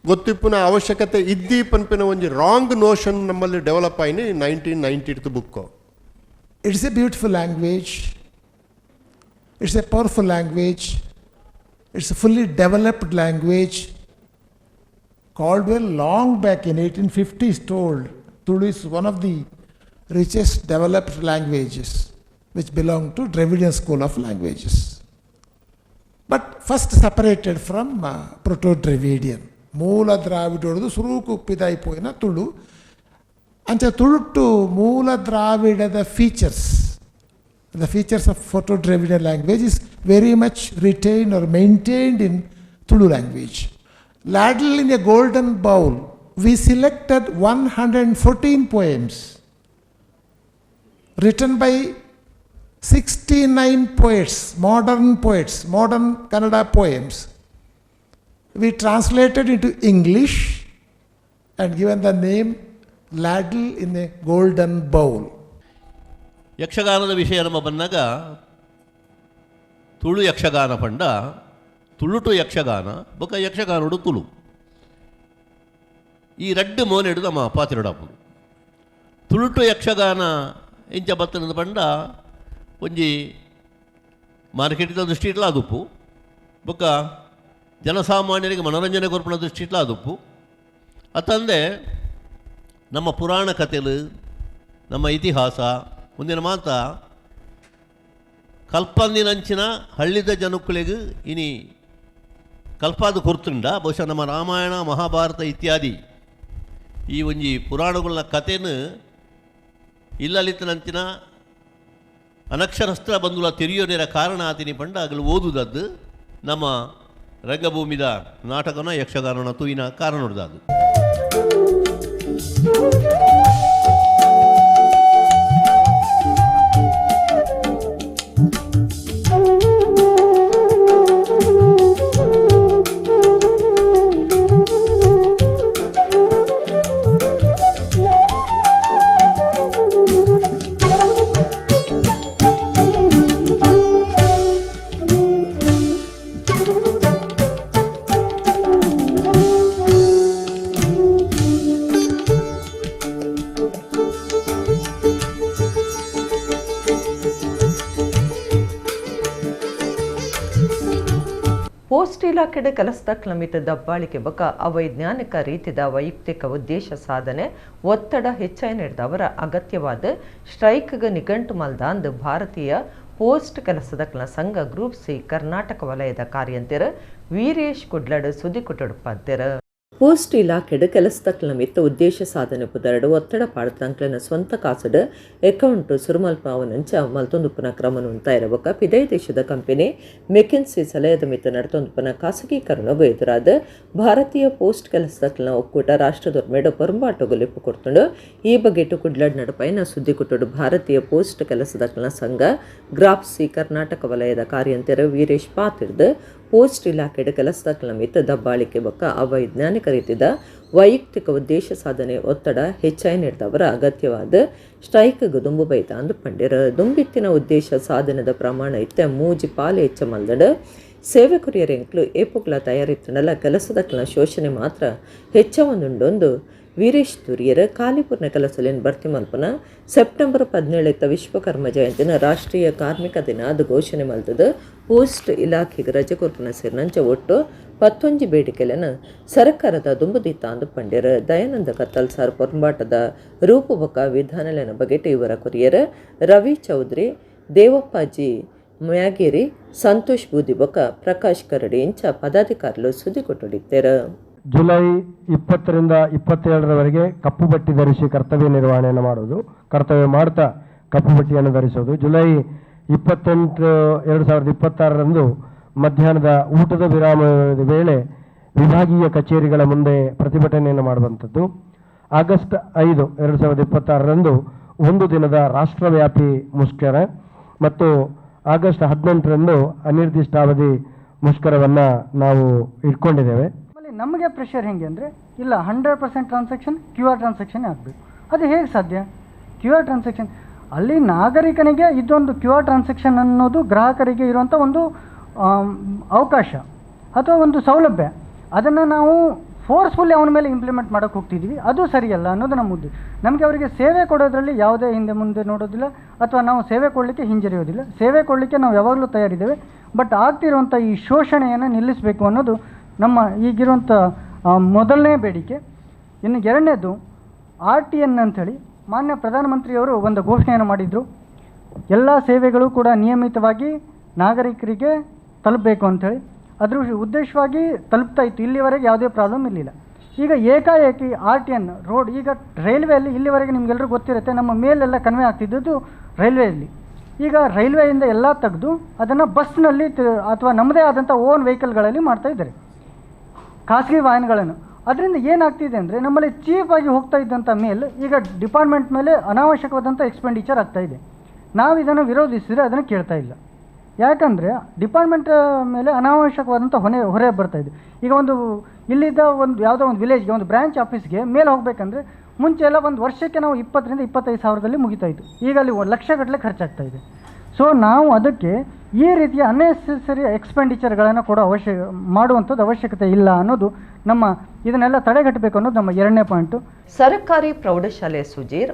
ಗೊತ್ತಿಪ್ಪುನ ಅವಶ್ಯಕತೆ ಇದ್ದಿ ಪನ್ಪಿನ ಒಂಜಿ ರಾಂಗ್ ನೋಷನ್ ನಮ್ಮಲ್ಲಿ ಡೆವಲಪ್ ಆಯಿನಿ 1990 book. It's a beautiful language. It's a powerful language. It's a fully developed language. Caldwell long back in 1850s told Tulu is one of the richest developed languages which belong to Dravidian school of languages. But first separated from Proto-Dravidian. ಮೂಲ ದ್ರಾವಿಡೋದು ಸುರುಕು ಪಿದಾಯಿಪೋಯಿನ ತುಳು. ಅಂಚ ತುಳುಟ್ಟು ಮೂಲ ದ್ರಾವಿಡದ features, the features of Proto Dravidian language is very much retained or maintained in Tulu language. Ladle in a golden bowl, we selected 114 poems written by 69 poets, modern poets, modern Kannada poems. We translated into English and given the name Ladle in a Golden Bowl. ಯಕ್ಷಗಾನದ ವಿಷಯ ನಮ್ಮ ಬಂದಾಗ ತುಳು ಯಕ್ಷಗಾನ ಪಂಡ ತುಳುಟು ಯಕ್ಷಗಾನ ಬೊಕ ಯಕ್ಷಗಾನಡು ತುಳು ಈ ರಡ್ಡು ಮೋನೆಡು ನಮ್ಮ ಪಾತಿರಡಾಪುಂಡು. ತುಳುಟು ಯಕ್ಷಗಾನ ಇಂಚ ಬತ್ತನದ ಪಂಡ ಒಂಜಿ ಮಾರ್ಕೆಟಿದ ದೃಷ್ಟಿ ಇಟ್ಲ ಅದುಪ್ಪು, ಬೊಕ್ಕ ಜನಸಾಮಾನ್ಯರಿಗೆ ಮನೋರಂಜನೆ ಕೊರ್ಪುನ ದೃಷ್ಟಿ ಇಟ್ಲ ಅದುಪ್ಪು. ಅತ್ತಂದೆ ನಮ್ಮ ಪುರಾಣ ಕಥೆಲು, ನಮ್ಮ ಇತಿಹಾಸ ಮುಂದಿನ ಮಾತ ಕಲ್ಪಂದಿನಂಚಿನ ಹಳ್ಳಿದ ಜನಕ್ಕುಲೆಗ್ ಇನಿ ಕಲ್ಪಾದ ಕೊರ್ತುಂಡ. ಬಹುಶಃ ನಮ್ಮ ರಾಮಾಯಣ, ಮಹಾಭಾರತ ಇತ್ಯಾದಿ ಈ ಒಂಜಿ ಪುರಾಣಗಳ ಕಥೆನು ಇಲ್ಲಲಿತ್ತನಂಚಿನ ಅನಕ್ಷರಸ್ಥ ಬಂಧುಲ ತೆರಿಯೋನೇರ ಕಾರಣ ಆತಿನಿ ಪಂಡ ಅಗಲು ಓದುದದ್ದು ನಮ್ಮ ರಂಗಭೂಮಿದ ನಾಟಕನ ಯಕ್ಷಗಾನನ ತೂಯಿನ ಕಾರಣ ಅದು. ಪೋಸ್ಟ್ ಇಲಾಖೆಡೆ ಕೆಲಸದ ಮಿತ ದಬ್ಬಾಳಿಕೆ ಬಕ ಅವೈಜ್ಞಾನಿಕ ರೀತಿದ ವೈಯಕ್ತಿಕ ಉದ್ದೇಶ ಸಾಧನೆ ಒತ್ತಡ ಹೆಚ್ಚಾಯಿ ನೀಡಿದವರ ಅಗತ್ಯವಾದ ಸ್ಟ್ರೈಕ್ಗೆ ನಿಘಂಟು ಮಲ್ದಾಂದ್ ಭಾರತೀಯ ಪೋಸ್ಟ್ ಕೆಲಸದ ಸಂಘ ಗ್ರೂಪ್ ಸಿ ಕರ್ನಾಟಕ ವಲಯದ ಕಾರ್ಯಂತೆರ ವೀರೇಶ್ ಕುಡ್ಲಡ್ ಸುದ್ದಿ ಕೊಟ್ಟುಡುಪಂತೆರ. Post ಇಲಾಖೆಡ್ ಕೆಲಸದಕ್ಲ ಮಿತ್ತ ಉದ್ದೇಶ ಸಾಧನೆ ಪುದರಡು ಒತ್ತಡ ಪಾಡ್ದಂಕ್ಲೆನ ಸ್ವಂತ ಕಾಸಡ್ ಅಕೌಂಟ್ ಸುರುಮಲ್ಪಾವನಂಚ ಮಲ್ತೊಂದುಪ್ಪುನ ಕ್ರಮನು ಉಂತಾಯಿರಬೊಕ್ಕ ಪಿದೈ ದೇಶದ ಕಂಪನಿ ಮೆಕೆನ್ಸಿ ಸಲಹೆದ ಮಿತ್ತ ನಡತೊಂದುಪ್ಪುನ ಖಾಸಗೀಕರಣಗೂ ಎದುರಾದ ಭಾರತೀಯ ಪೋಸ್ಟ್ ಕೆಲಸದಕ್ಲ ಒಕ್ಕೂಟ ರಾಷ್ಟ್ರದೊರ್ಮೆಡ್ ಪೊರಂಬಾಟೊಗು ಲೆಪ್ಪು ಕೊರ್ತುಂಡು. ಈ ಬಗೆಟು ಕುಡ್ಲಡ್ ನಡಪೈನ ಸುದ್ದಿಕುಟ್ಟುಡು ಭಾರತೀಯ ಪೋಸ್ಟ್ ಕೆಲಸದಕ್ಲ ಸಂಘ ಗ್ರಾಪ್ಸಿ ಕರ್ನಾಟಕ ವಲಯದ ಕಾರ್ಯಂತೆರ ವೀರೇಶ್ ಪಾತಿರ್ದು ಪೋಸ್ಟ್ ಇಲಾಖೆಡ್ ಕೆಲಸದಕ್ಲ ಮಿತ್ತ ದಬ್ಬಾಳಿಕೆ ಬೊಕ್ಕ ಅವೈಜ್ಞಾನಿಕ ರೀತಿದ ವೈಯಕ್ತಿಕ ಉದ್ದೇಶ ಸಾಧನೆ ಒತ್ತಡ ಹೆಚ್ಚಾಯಿ ನೀಡಿದವರ ಅಗತ್ಯವಾದ ಸ್ಟ್ರೈಕ್ ದುಂಬು ಬೈತ ಅಂದು ಪಂಡಿರ. ದುಂಬಿತ್ತಿನ ಉದ್ದೇಶ ಸಾಧನದ ಪ್ರಮಾಣ ಇತ್ತೆ ಮೂಜಿ ಪಾಲು ಹೆಚ್ಚ ಮಲ್ದಡು ಸೇವೆ ಕೊರಿಯರ್ ಎಂಕ್ಲು ಏಪುಗ್ಲ ತಯಾರಿತ್ತನಲ್ಲ ಕೆಲಸದಕ್ಲ ಶೋಷಣೆ ಮಾತ್ರ ಹೆಚ್ಚವೊಂದುಂಡೊಂದು ವೀರೇಶ್ ತುರಿಯರ್ ಕಾಲಿಪೂರ್ಣ ಕೆಲಸಲೇನು ಭರ್ತಿ ಮಲ್ಪನ ಸೆಪ್ಟೆಂಬರ್ 17 ವಿಶ್ವಕರ್ಮ ಜಯಂತಿನ ರಾಷ್ಟ್ರೀಯ ಕಾರ್ಮಿಕ ದಿನ ಅದು ಘೋಷಣೆ ಮಲ್ತದ ಪೋಸ್ಟ್ ಇಲಾಖೆಗೆ ರಜೆ ಕೊರ್ಪುನ ಸೇರಿನಂಚ ಒಟ್ಟು 11 ಬೇಡಿಕೆಲೆನ ಸರ್ಕಾರದ ದುಂಬುದಿತ್ತ ಅಂದು ಪಂಡ್ಯರ್. ದಯಾನಂದ ಕತ್ತಲ್ ಸಾರ್ ಪೊರಂಬಾಟದ ರೂಪುಬೊಕ್ಕ ವಿಧಾನಲೆನ ಬಗೆಟ್ ಇವರ ಕೊರಿಯರ್ ರವಿ ಚೌಧರಿ, ದೇವಪ್ಪಾಜಿ ಮ್ಯಾಗೇರಿ, ಸಂತೋಷ್ ಬೂದಿಬೊಕ್ಕ ಪ್ರಕಾಶ್ ಕರಡಿ ಇಂಚ ಪದಾಧಿಕಾರಿಗಳು ಸುದ್ದಿ ಕೊಟ್ಟುಡಿದ್ದಾರೆ. ಜುಲೈ 20 ರಿಂದ 27ರವರೆಗೆ ಕಪ್ಪು ಬಟ್ಟಿ ಧರಿಸಿ ಕರ್ತವ್ಯ ನಿರ್ವಹಣೆಯನ್ನು ಮಾಡೋದು, ಕರ್ತವ್ಯ ಮಾಡ್ತಾ ಕಪ್ಪು ಬಟ್ಟಿಯನ್ನು ಧರಿಸೋದು. ಜುಲೈ 28, 2026ರಂದು ಮಧ್ಯಾಹ್ನದ ಊಟದ ವಿರಾಮದ ವೇಳೆ ವಿಭಾಗೀಯ ಕಚೇರಿಗಳ ಮುಂದೆ ಪ್ರತಿಭಟನೆಯನ್ನು ಮಾಡುವಂಥದ್ದು. ಆಗಸ್ಟ್ 5, 2026ರಂದು ಒಂದು ದಿನದ ರಾಷ್ಟ್ರವ್ಯಾಪಿ ಮುಷ್ಕರ ಮತ್ತು ಆಗಸ್ಟ್ 18ರಂದು ಅನಿರ್ದಿಷ್ಟಾವಧಿ ಮುಷ್ಕರವನ್ನು ನಾವು ಇಟ್ಕೊಂಡಿದ್ದೇವೆ. ನಮಗೆ ಪ್ರೆಷರ್ ಹೇಗೆ ಅಂದರೆ, ಇಲ್ಲ 100% transaction QR transaction ಆಗಬೇಕು. ಅದು ಹೇಗೆ ಸಾಧ್ಯ? QR transaction ಅಲ್ಲಿ ನಾಗರಿಕನಿಗೆ ಇದೊಂದು QR transaction ಅನ್ನೋದು ಗ್ರಾಹಕರಿಗೆ ಇರುವಂಥ ಒಂದು ಅವಕಾಶ ಅಥವಾ ಒಂದು ಸೌಲಭ್ಯ. ಅದನ್ನು ನಾವು ಫೋರ್ಸ್ಫುಲ್ಲಿ ಅವನ ಮೇಲೆ ಇಂಪ್ಲಿಮೆಂಟ್ ಮಾಡೋಕ್ಕೆ ಹೋಗ್ತಿದ್ದೀವಿ, ಅದು ಸರಿಯಲ್ಲ ಅನ್ನೋದು ನಮ್ಮ ಉದ್ದೇಶ. ನಮಗೆ ಅವರಿಗೆ ಸೇವೆ ಕೊಡೋದರಲ್ಲಿ ಯಾವುದೇ ಹಿಂದೆ ಮುಂದೆ ನೋಡೋದಿಲ್ಲ ಅಥವಾ ನಾವು ಸೇವೆ ಕೊಡಲಿಕ್ಕೆ ಹಿಂಜರಿಯೋದಿಲ್ಲ. ಸೇವೆ ಕೊಡಲಿಕ್ಕೆ ನಾವು ಯಾವಾಗಲೂ ತಯಾರಿದ್ದೇವೆ. ಬಟ್ ಆಗ್ತಿರುವಂಥ ಈ ಶೋಷಣೆಯನ್ನು ನಿಲ್ಲಿಸಬೇಕು ಅನ್ನೋದು ನಮ್ಮ ಈಗಿರುವಂಥ ಮೊದಲನೇ ಬೇಡಿಕೆ. ಇನ್ನು ಎರಡನೇದು RTN ಅಂಥೇಳಿ ಮಾನ್ಯ ಪ್ರಧಾನಮಂತ್ರಿಯವರು ಒಂದು ಘೋಷಣೆಯನ್ನು ಮಾಡಿದರು. ಎಲ್ಲ ಸೇವೆಗಳು ಕೂಡ ನಿಯಮಿತವಾಗಿ ನಾಗರಿಕರಿಗೆ ತಲುಪಬೇಕು ಅಂಥೇಳಿ. ಅದರ ಉದ್ದೇಶವಾಗಿ ತಲುಪ್ತಾ ಇತ್ತು, ಇಲ್ಲಿವರೆಗೆ ಯಾವುದೇ ಪ್ರಾಬ್ಲಮ್ ಇರಲಿಲ್ಲ. ಈಗ ಏಕಾಏಕಿ RTN road, ಈಗ ರೈಲ್ವೆಯಲ್ಲಿ ಇಲ್ಲಿವರೆಗೆ ನಿಮಗೆಲ್ಲರಿಗೂ ಗೊತ್ತಿರುತ್ತೆ, ನಮ್ಮ ಮೇಲೆಲ್ಲ ಕನ್ವೆ ಆಗ್ತಿದ್ದದ್ದು ರೈಲ್ವೆಯಲ್ಲಿ. ಈಗ ರೈಲ್ವೆಯಿಂದ ಎಲ್ಲ ತೆಗೆದು ಅದನ್ನು ಬಸ್ನಲ್ಲಿ ಅಥವಾ ನಮ್ಮದೇ ಆದಂಥ ಓನ್ ವೆಹಿಕಲ್ಗಳಲ್ಲಿ ಮಾಡ್ತಾಯಿದ್ದಾರೆ, ಖಾಸಗಿ ವಾಹನಗಳನ್ನು. ಅದರಿಂದ ಏನಾಗ್ತಿದೆ ಅಂದರೆ, ನಮ್ಮಲ್ಲಿ ಚೀಪಾಗಿ ಹೋಗ್ತಾ ಇದ್ದಂಥ ಮೇಲ್ ಈಗ ಡಿಪಾರ್ಟ್ಮೆಂಟ್ ಮೇಲೆ ಅನಾವಶ್ಯಕವಾದಂಥ ಎಕ್ಸ್ಪೆಂಡಿಚರ್ ಆಗ್ತಾಯಿದೆ. ನಾವು ಇದನ್ನು ವಿರೋಧಿಸಿದರೆ ಅದನ್ನು ಕೇಳ್ತಾ ಇಲ್ಲ. ಯಾಕಂದರೆ ಡಿಪಾರ್ಟ್ಮೆಂಟ್ ಮೇಲೆ ಅನಾವಶ್ಯಕವಾದಂಥ ಹೊರೆ ಬರ್ತಾಯಿದೆ. ಈಗ ಒಂದು ಇಲ್ಲಿದ್ದ ಒಂದು ಯಾವುದೋ ಒಂದು ವಿಲೇಜ್ಗೆ ಒಂದು ಬ್ರ್ಯಾಂಚ್ ಆಫೀಸ್ಗೆ ಮೇಲೆ ಹೋಗಬೇಕಂದ್ರೆ ಮುಂಚೆ ಎಲ್ಲ ಒಂದು ವರ್ಷಕ್ಕೆ ನಾವು 20 ರಿಂದ 25 ಸಾವಿರದಲ್ಲಿ ಮುಗಿತಾಯಿತ್ತು. ಈಗ ಅಲ್ಲಿ ಲಕ್ಷಗಟ್ಟಲೆ ಖರ್ಚಾಗ್ತಾಯಿದೆ. ಸೊ ನಾವು ಅದಕ್ಕೆ ಈ ರೀತಿಯ ಅನ್ನೆಸೆಸರಿ ಎಕ್ಸ್ಪೆಂಡಿಚರ್ಗಳನ್ನು ಕೊಡೋ ಮಾಡುವಂಥದ್ದು ಅವಶ್ಯಕತೆ ಇಲ್ಲ ಅನ್ನೋದು ನಮ್ಮ, ಇದನ್ನೆಲ್ಲ ತಡೆಗಟ್ಟಬೇಕು ಅನ್ನೋದು ನಮ್ಮ ಎರಡನೇ ಪಾಯಿಂಟು. ಸರ್ಕಾರಿ ಪ್ರೌಢಶಾಲೆ ಸುಜೀರ್,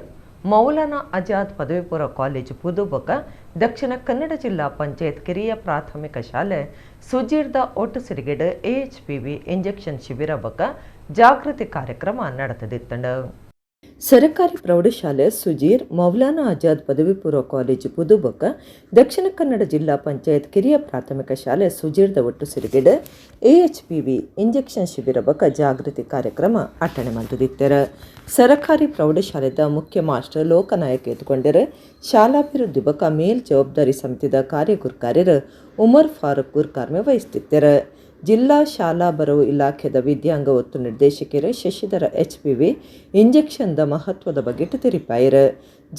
ಮೌಲಾನಾ ಆಜಾದ್ ಪದವಿ ಪೂರ್ವ ಕಾಲೇಜು ಪುದುಬೊಕ್ಕ ದಕ್ಷಿಣ ಕನ್ನಡ ಜಿಲ್ಲಾ ಪಂಚಾಯತ್ ಕಿರಿಯ ಪ್ರಾಥಮಿಕ ಶಾಲೆ ಸುಜೀರ್ದ ಒಟ್ಟು ಸಿರಿಗೆಡ್ AHPV injection ಶಿಬಿರ ಬೊಕ್ಕ ಜಾಗೃತಿ ಕಾರ್ಯಕ್ರಮ ನಡೆತದಿತ್ತಂಡು. ಸರ್ಕಾರಿ ಪ್ರೌಢಶಾಲೆ ಸುಜೀರ್, ಮೌಲಾನಾ ಆಜಾದ್ ಪದವಿ ಪೂರ್ವ ಕಾಲೇಜು ಪುದುಬೊಕ್ಕ ದಕ್ಷಿಣ ಕನ್ನಡ ಜಿಲ್ಲಾ ಪಂಚಾಯತ್ ಕಿರಿಯ ಪ್ರಾಥಮಿಕ ಶಾಲೆ ಸುಜೀರ್ದ ಒಟ್ಟು ಸಿರಿಗೆಡ್ AHPV injection ಶಿಬಿರ ಬೊಕ್ಕ ಜಾಗೃತಿ ಕಾರ್ಯಕ್ರಮ ಅಟ್ಟಣೆ ಮಲ್ತದಿತ್ತರ. ಸರಕಾರಿ ಪ್ರೌಢಶಾಲೆದ ಮುಖ್ಯ ಮಾಸ್ಟರ್ ಲೋಕನಾಯಕ್ ಎದ್ಕೊಂಡರು. ಶಾಲಾಭಿವೃದ್ಧಿ ಬೊಕ್ಕ ಮೇಲ್ ಜವಾಬ್ದಾರಿ ಸಮಿತಿದ ಕಾರ್ಯಗುರ್ಕಾರ್ಯರು ಉಮರ್ ಫಾರೂಕ್ ಗುರ್ಕಾರ್ಮೆ ವಹಿಸುತ್ತಿದ್ದರು. ಜಿಲ್ಲಾ ಶಾಲಾ ಬರವು ಇಲಾಖೆದ ವಿದ್ಯಾಂಗ ಒತ್ತು ನಿರ್ದೇಶಕರು ಶಶಿಧರ HPV ಇಂಜೆಕ್ಷನ್ದ ಮಹತ್ವದ ಬಗ್ಗೆ ತೆರಿಪಾಯರು.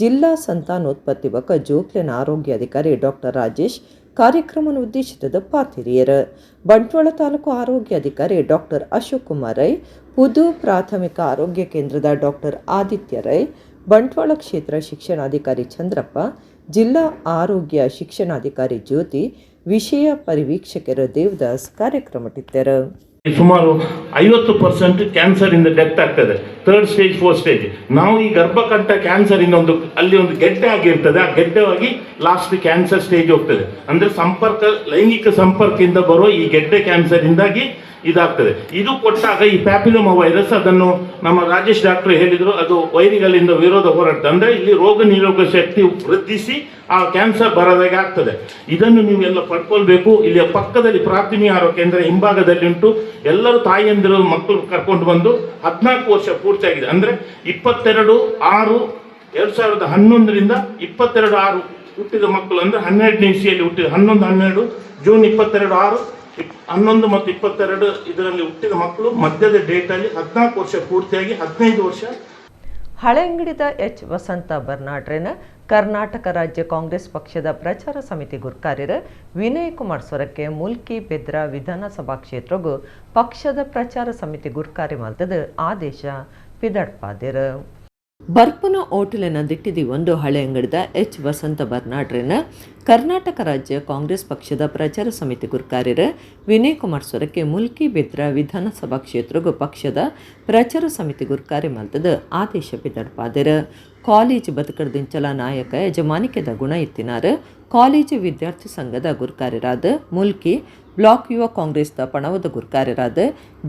ಜಿಲ್ಲಾ ಸಂತಾನೋತ್ಪತ್ತಿ ಬೊಕ್ಕ ಜೋಕ್ಲೆನ ಆರೋಗ್ಯ ಅಧಿಕಾರಿ ಡಾಕ್ಟರ್ ರಾಜೇಶ್ ಕಾರ್ಯಕ್ರಮವನ್ನು ಉದ್ದೇಶಿಸಿದ ಪಾತಿರಿಯರು. ಬಂಟ್ವಾಳ ತಾಲೂಕು ಆರೋಗ್ಯ ಅಧಿಕಾರಿ ಡಾಕ್ಟರ್ ಅಶೋಕ್ ಕುಮಾರ್ ರೈ, ಪುದು ಪ್ರಾಥಮಿಕ ಆರೋಗ್ಯ ಕೇಂದ್ರದ ಡಾಕ್ಟರ್ ಆದಿತ್ಯ ರೈ, ಬಂಟ್ವಾಳ ಕ್ಷೇತ್ರ ಶಿಕ್ಷಣಾಧಿಕಾರಿ ಚಂದ್ರಪ್ಪ, ಜಿಲ್ಲಾ ಆರೋಗ್ಯ ಶಿಕ್ಷಣಾಧಿಕಾರಿ ಜ್ಯೋತಿ, ವಿಷಯ ಪರಿವೀಕ್ಷಕರು ದೇವದಾಸ್ ಕಾರ್ಯಕ್ರಮಟ್ಟಿದ್ದರು. ಸುಮಾರು 50% ಕ್ಯಾನ್ಸರಿಂದ ಡೆತ್ ಆಗ್ತದೆ, third stage, fourth stage. ನಾವು ಈ ಗರ್ಭಕಂಠ ಕ್ಯಾನ್ಸರಿಂದ ಒಂದು ಅಲ್ಲಿ ಒಂದು ಗೆಡ್ಡೆ ಆಗಿರ್ತದೆ, ಆ ಗೆಡ್ಡೆವಾಗಿ last cancer stage ಹೋಗ್ತದೆ. ಅಂದರೆ ಸಂಪರ್ಕ, ಲೈಂಗಿಕ ಸಂಪರ್ಕದಿಂದ ಬರುವ ಈ ಗೆಡ್ಡೆ ಕ್ಯಾನ್ಸರಿಂದಾಗಿ ಇದಾಗ್ತದೆ. ಇದು ಕೊಟ್ಟಾಗ ಈ ಪ್ಯಾಪಿಲೋಮಾ ವೈರಸ್, ಅದನ್ನು ನಮ್ಮ ರಾಜೇಶ್ ಡಾಕ್ಟರ್ ಹೇಳಿದರು, ಅದು ವೈರಿಗಳಿಂದ ವಿರೋಧ ಹೋರಾಟ ಅಂದರೆ ಇಲ್ಲಿ ರೋಗ ನಿರೋಧಕ ಶಕ್ತಿ ವೃದ್ಧಿಸಿ ಆ ಕ್ಯಾನ್ಸರ್ ಬರದಾಗೆ ಆಗ್ತದೆ. ಇದನ್ನು ನೀವೆಲ್ಲ ಪಡ್ಕೊಳ್ಬೇಕು. ಇಲ್ಲಿ ಪಕ್ಕದಲ್ಲಿ ಪ್ರಾಥಮಿಕ ಆರೋಗ್ಯ ಕೇಂದ್ರ ಹಿಂಭಾಗದಲ್ಲಿ ಉಂಟು. ಎಲ್ಲರೂ ತಾಯಿಯಂದಿರು ಮಕ್ಕಳು ಕರ್ಕೊಂಡು ಬಂದು 14 ವರ್ಷ ಪೂರ್ತಿಯಾಗಿದೆ, ಅಂದರೆ 22/6/2011ರಿಂದ 22/6 ಹುಟ್ಟಿದ ಮಕ್ಕಳು, ಅಂದರೆ 12ನೇ ಇಸಿಯಲ್ಲಿ ಹುಟ್ಟಿದ 11, 12 ಜೂನ್ 22, 6, 11 ಮತ್ತು 22 ಇದರಲ್ಲಿ ಹುಟ್ಟಿದ ಮಕ್ಕಳು ಮಧ್ಯದ ಡೇಟಲ್ಲಿ 14 ವರ್ಷ ಪೂರ್ತಿಯಾಗಿ 15 ವರ್ಷ. ಹಳೆಂಗಡಿದ ಎಚ್ ವಸಂತ ಬರ್ನಾಡ್ರೆನ ಕರ್ನಾಟಕ ರಾಜ್ಯ ಕಾಂಗ್ರೆಸ್ ಪಕ್ಷದ ಪ್ರಚಾರ ಸಮಿತಿ ಗುರ್ಕಾರ್ಯರ ವಿನಯ್ ಕುಮಾರ್ ಸೊರಕೆ ಮುಲ್ಕಿ ಬೆದ್ರ ವಿಧಾನಸಭಾ ಕ್ಷೇತ್ರಗೂ ಪಕ್ಷದ ಪ್ರಚಾರ ಸಮಿತಿ ಗುರ್ಕಾರಿ ಮಲ್ತದ ಆದೇಶ ಪಿದಡ್ಪಾದಿರ. ಬರ್ಪುನ ಓಟಲಿನ ದಿಟ್ಟಿದಿ ಒಂದು ಹಳೆಯಂಗಡಿದ ಎಚ್ ವಸಂತ ಬರ್ನಾಡ್ರೆನ ಕರ್ನಾಟಕ ರಾಜ್ಯ ಕಾಂಗ್ರೆಸ್ ಪಕ್ಷದ ಪ್ರಚಾರ ಸಮಿತಿ ಗುರ್ಕಾರ್ಯರ ವಿನಯ್ ಕುಮಾರ್ ಸೊರಕೆ ಮುಲ್ಕಿ ಬೆದ್ರ ವಿಧಾನಸಭಾ ಕ್ಷೇತ್ರಗೂ ಪಕ್ಷದ ಪ್ರಚಾರ ಸಮಿತಿ ಗುರ್ಕಾರಿ ಮಲ್ತದ ಆದೇಶ ಬಿದಡ್ಪಾದಿರ. ಕಾಲೇಜು ಬದುಕಡ್ದಿಂಚಲ ನಾಯಕ ಯಜಮಾನಿಕೆದ ಗುಣ ಇತ್ತಿನಾರ ಕಾಲೇಜು ವಿದ್ಯಾರ್ಥಿ ಸಂಘದ ಗುರ್ಕಾರ್ಯರಾದ ಮುಲ್ಕಿ ಬ್ಲಾಕ್ ಯುವ ಕಾಂಗ್ರೆಸ್ದ ಪಣವದ ಗುರ್ಕಾರ್ಯರಾದ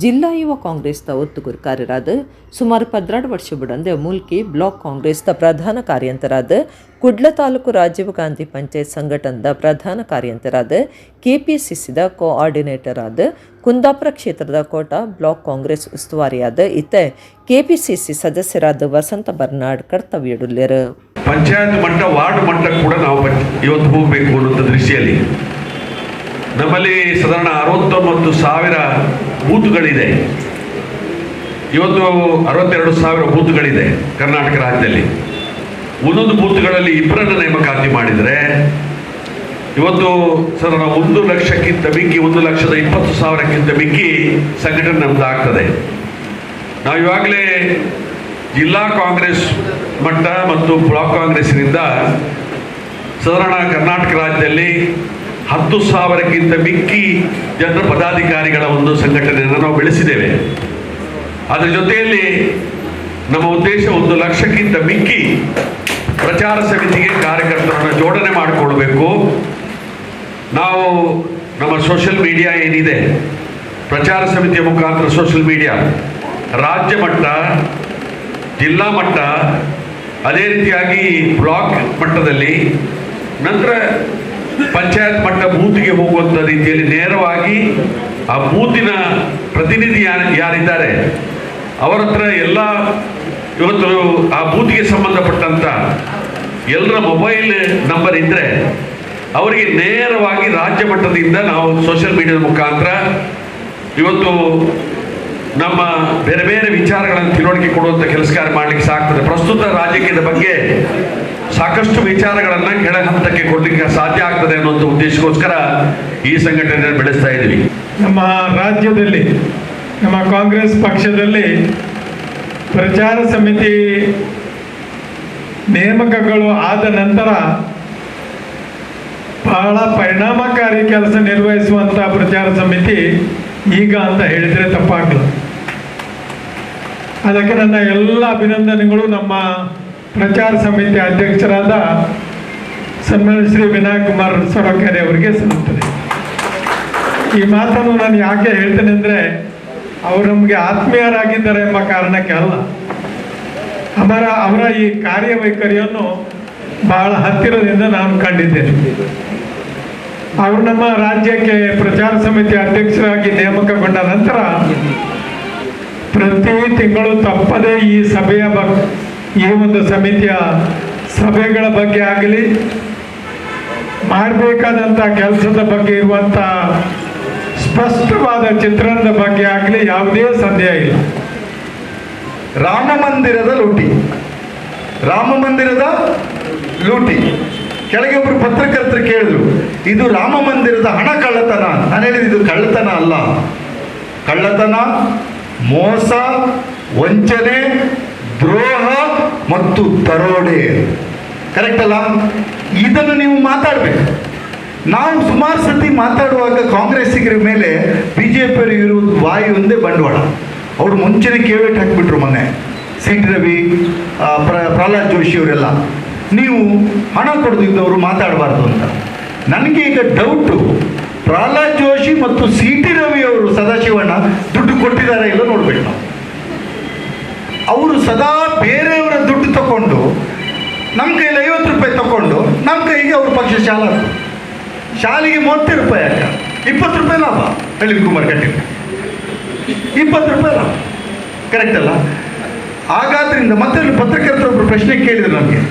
ಜಿಲ್ಲಾ ಯುವ ಕಾಂಗ್ರೆಸ್ದ ಒತ್ತು ಗುರ್ಕಾರ್ಯರಾದ ಸುಮಾರು 12 ವರ್ಷ ಬಿಡಂದೆ ಮುಲ್ಕಿ ಬ್ಲಾಕ್ ಕಾಂಗ್ರೆಸ್ದ ಪ್ರಧಾನ ಕಾರ್ಯಂತರಾದ ಕುಡ್ಲ ತಾಲೂಕು ರಾಜೀವ್ ಗಾಂಧಿ ಪಂಚಾಯತ್ ಸಂಘಟನದ ಪ್ರಧಾನ ಕಾರ್ಯಂತರಾದ ಕೆಪಿಸಿಸಿದ ಕೋಆರ್ಡಿನೇಟರ್ ಆದ ಕುಂದಾಪುರ ಕ್ಷೇತ್ರದ ಕೋಟಾ ಬ್ಲಾಕ್ ಕಾಂಗ್ರೆಸ್ ಉಸ್ತುವಾರಿಯಾದ ಇತ್ತ ಕೆಪಿಸಿಸಿ ಸದಸ್ಯರಾದ ವಸಂತ ಬರ್ನಾಡ್ ಕರ್ತವ್ಯಡುಲ್ಲೇರು. ಪಂಚಾಯತ್ ಮಟ್ಟ, ವಾರ್ಡ್ ಮಟ್ಟ ಕೂಡ ನಾವು ಇವತ್ತು ಹೋಗಬೇಕು ಅನ್ನೋಂಥ ದೃಷ್ಟಿಯಲ್ಲಿ ನಮ್ಮಲ್ಲಿ ಸಾಧಾರಣ 69,000 ಬೂತ್ಗಳಿದೆ. ಇವತ್ತು 62,000 ಬೂತ್ಗಳಿದೆ ಕರ್ನಾಟಕ ರಾಜ್ಯದಲ್ಲಿ. ಒಂದೊಂದು ಬೂತ್ಗಳಲ್ಲಿ ಇಬ್ಬರನ್ನು ನೇಮಕಾತಿ ಮಾಡಿದರೆ ಇವತ್ತು ಸಾಧಾರಣ 1 ಲಕ್ಷಕ್ಕಿಂತ ಮಿಕ್ಕಿ, 1,20,000ಕ್ಕಿಂತ ಮಿಕ್ಕಿ ಸಂಘಟನೆ ನಮ್ದು ಆಗ್ತದೆ. ನಾವು ಇವಾಗಲೇ ಜಿಲ್ಲಾ ಕಾಂಗ್ರೆಸ್ ಮಟ್ಟ ಮತ್ತು ಬ್ಲಾಕ್ ಕಾಂಗ್ರೆಸ್ನಿಂದ ಸಾಧಾರಣ ಕರ್ನಾಟಕ ರಾಜ್ಯದಲ್ಲಿ 10,000ಕ್ಕಿಂತ ಮಿಕ್ಕಿ ಜನರ ಪದಾಧಿಕಾರಿಗಳ ಒಂದು ಸಂಘಟನೆಯನ್ನು ನಾವು ಬೆಳೆಸಿದ್ದೇವೆ. ಅದರ ಜೊತೆಯಲ್ಲಿ ನಮ್ಮ ಉದ್ದೇಶ 1 ಲಕ್ಷಕ್ಕಿಂತ ಮಿಕ್ಕಿ ಪ್ರಚಾರ ಸಮಿತಿಗೆ ಕಾರ್ಯಕರ್ತರನ್ನು ಜೋಡಣೆ ಮಾಡಿಕೊಳ್ಬೇಕು. ನಾವು ನಮ್ಮ ಸೋಷಿಯಲ್ ಮೀಡಿಯಾ ಏನಿದೆ, ಪ್ರಚಾರ ಸಮಿತಿಯ ಮುಖಾಂತರ ಸೋಷಿಯಲ್ ಮೀಡಿಯಾ ರಾಜ್ಯ ಮಟ್ಟ, ಜಿಲ್ಲಾ ಮಟ್ಟ, ಅದೇ ರೀತಿಯಾಗಿ ಬ್ಲಾಕ್ ಮಟ್ಟದಲ್ಲಿ, ನಂತರ ಪಂಚಾಯತ್ ಮಟ್ಟ ಬೂತ್ಗೆ ಹೋಗುವಂಥ ರೀತಿಯಲ್ಲಿ ನೇರವಾಗಿ ಆ ಬೂತಿನ ಪ್ರತಿನಿಧಿ ಯಾರಿದ್ದಾರೆ ಅವರ ಹತ್ರ ಎಲ್ಲ ಇವತ್ತು ಆ ಬೂತ್ಗೆ ಸಂಬಂಧಪಟ್ಟಂಥ ಎಲ್ಲರ ಮೊಬೈಲ್ ನಂಬರ್ ಇದ್ದರೆ ಅವರಿಗೆ ನೇರವಾಗಿ ರಾಜ್ಯ ಮಟ್ಟದಿಂದ ನಾವು ಸೋಷಿಯಲ್ ಮೀಡಿಯಾದ ಮುಖಾಂತರ ಇವತ್ತು ನಮ್ಮ ಬೇರೆ ಬೇರೆ ವಿಚಾರಗಳನ್ನು ತಿಳುವಳಿಕೆ ಕೊಡುವಂಥ ಕೆಲಸ ಕಾರ್ಯ ಮಾಡಲಿಕ್ಕೆ ಸಾಕ್ತದೆ. ಪ್ರಸ್ತುತ ರಾಜಕೀಯದ ಬಗ್ಗೆ ಸಾಕಷ್ಟು ವಿಚಾರಗಳನ್ನು ಕೆಳ ಹಂತಕ್ಕೆ ಕೊಡಲಿಕ್ಕೆ ಸಾಧ್ಯ ಆಗ್ತದೆ ಅನ್ನುವಂಥ ಉದ್ದೇಶಕ್ಕೋಸ್ಕರ ಈ ಸಂಘಟನೆಯನ್ನು ಬೆಳೆಸ್ತಾ ಇದ್ದೀವಿ. ನಮ್ಮ ರಾಜ್ಯದಲ್ಲಿ ನಮ್ಮ ಕಾಂಗ್ರೆಸ್ ಪಕ್ಷದಲ್ಲಿ ಪ್ರಚಾರ ಸಮಿತಿ ನೇಮಕಗಳು ಆದ ನಂತರ ಬಹಳ ಪರಿಣಾಮಕಾರಿ ಕೆಲಸ ನಿರ್ವಹಿಸುವಂಥ ಪ್ರಚಾರ ಸಮಿತಿ ಈಗ ಅಂತ ಹೇಳಿದರೆ ತಪ್ಪಾಗಲ್ಲ. ಅದಕ್ಕೆ ನನ್ನ ಎಲ್ಲ ಅಭಿನಂದನೆಗಳು ನಮ್ಮ ಪ್ರಚಾರ ಸಮಿತಿ ಅಧ್ಯಕ್ಷರಾದ ಸನ್ಮಾನ್ಯ ಶ್ರೀ ವಿನಾಯಕ್ ಕುಮಾರ್ ಸೊರಕೆರೆ ಅವರಿಗೆ ಸಲ್ಲುತ್ತದೆ. ಈ ಮಾತನ್ನು ನಾನು ಯಾಕೆ ಹೇಳ್ತೇನೆ ಅಂದರೆ, ಅವರು ನಮಗೆ ಆತ್ಮೀಯರಾಗಿದ್ದಾರೆ ಎಂಬ ಕಾರಣಕ್ಕೆ ಅಲ್ಲ, ಅವರ ಈ ಕಾರ್ಯವೈಖರಿಯನ್ನು ಬಹಳ ಹತ್ತಿರದಿಂದ ನಾನು ಕಂಡಿದ್ದೇನೆ. ಅವರು ನಮ್ಮ ರಾಜ್ಯಕ್ಕೆ ಪ್ರಚಾರ ಸಮಿತಿ ಅಧ್ಯಕ್ಷರಾಗಿ ನೇಮಕಗೊಂಡ ನಂತರ ಪ್ರತಿ ತಿಂಗಳು ತಪ್ಪದೇ ಈ ಸಭೆಯ ಬಗ್ಗೆ, ಈ ಒಂದು ಸಮಿತಿಯ ಸಭೆಗಳ ಬಗ್ಗೆ ಆಗಲಿ, ಮಾಡಬೇಕಾದಂಥ ಕೆಲಸದ ಬಗ್ಗೆ ಇರುವಂಥ ಸ್ಪಷ್ಟವಾದ ಚಿತ್ರಣದ ಬಗ್ಗೆ ಆಗಲಿ ಯಾವುದೇ ಸಂದೇಹ ಇಲ್ಲ. ರಾಮ ಮಂದಿರದ ಲೂಟಿ, ರಾಮ ಮಂದಿರದ ಲೂಟಿ. ಕೆಳಗೆ ಒಬ್ಬರು ಪತ್ರಕರ್ತರು ಕೇಳಿದ್ರು, ಇದು ರಾಮ ಮಂದಿರದ ಹಣ ಕಳ್ಳತನ. ನಾನು ಹೇಳಿದ್ದು ಇದು ಕಳ್ಳತನ ಅಲ್ಲ, ಕಳ್ಳತನ, ಮೋಸ, ವಂಚನೆ, ದ್ರೋಹ ಮತ್ತು ದರೋಡೆ. ಕರೆಕ್ಟ್ ಅಲ್ಲ? ಇದನ್ನು ನೀವು ಮಾತಾಡಬೇಕು. ನಾವು ಸುಮಾರು ಸತಿ ಮಾತಾಡುವಾಗ ಕಾಂಗ್ರೆಸ್ಸಿಗರ ಮೇಲೆ ಬಿ ಜೆ ಪಿಯವರು ಇರುವುದು ವಾಯು ಒಂದೇ ಬಂಡವಾಳ. ಅವರು ಮುಂಚೆನೇ ಕೇವೇಟ್ ಹಾಕಿಬಿಟ್ರು ಮೊನ್ನೆ, ಸಿ ಟಿ ರವಿ, ಪ್ರಹ್ಲಾದ್ ಜೋಶಿ ಅವರೆಲ್ಲ, ನೀವು ಹಣ ಕೊಡದಿದ್ದವರು ಮಾತಾಡಬಾರ್ದು ಅಂತ. ನನಗೆ ಈಗ ಡೌಟು, ಪ್ರಹ್ಲಾದ್ ಜೋಶಿ ಮತ್ತು ಸಿ ಟಿ ರವಿ ಅವರು ಸದಾಶಿವಣ್ಣ ದುಡ್ಡು ಕೊಟ್ಟಿದ್ದಾರೆ ಇಲ್ಲ ನೋಡ್ಬೇಕು ನಾವು. ಅವರು ಸದಾ ಬೇರೆಯವರ ದುಡ್ಡು ತಗೊಂಡು ನಮ್ಮ ಕೈಯಲ್ಲಿ 50 ರೂಪಾಯಿ ತಗೊಂಡು ನಮ್ಮ ಕೈಗೆ ಅವ್ರ ಪಕ್ಷ ಶಾಲಾ ಶಾಲೆಗೆ 30 ರೂಪಾಯಿ ಅಕ್ಕ, 20 ರೂಪಾಯಿ ಲಾಭ. ನಳಿನ್ ಕುಮಾರ್ ಕಟೀಲ್ 20 ರೂಪಾಯಿ ಲಾಭ, ಕರೆಕ್ಟ್ ಅಲ್ಲ? ಹಾಗಾದ್ರಿಂದ ಮತ್ತೆ ಪತ್ರಕರ್ತರೊಬ್ಬರು ಪ್ರಶ್ನೆ ಕೇಳಿದರು ನಮಗೆ,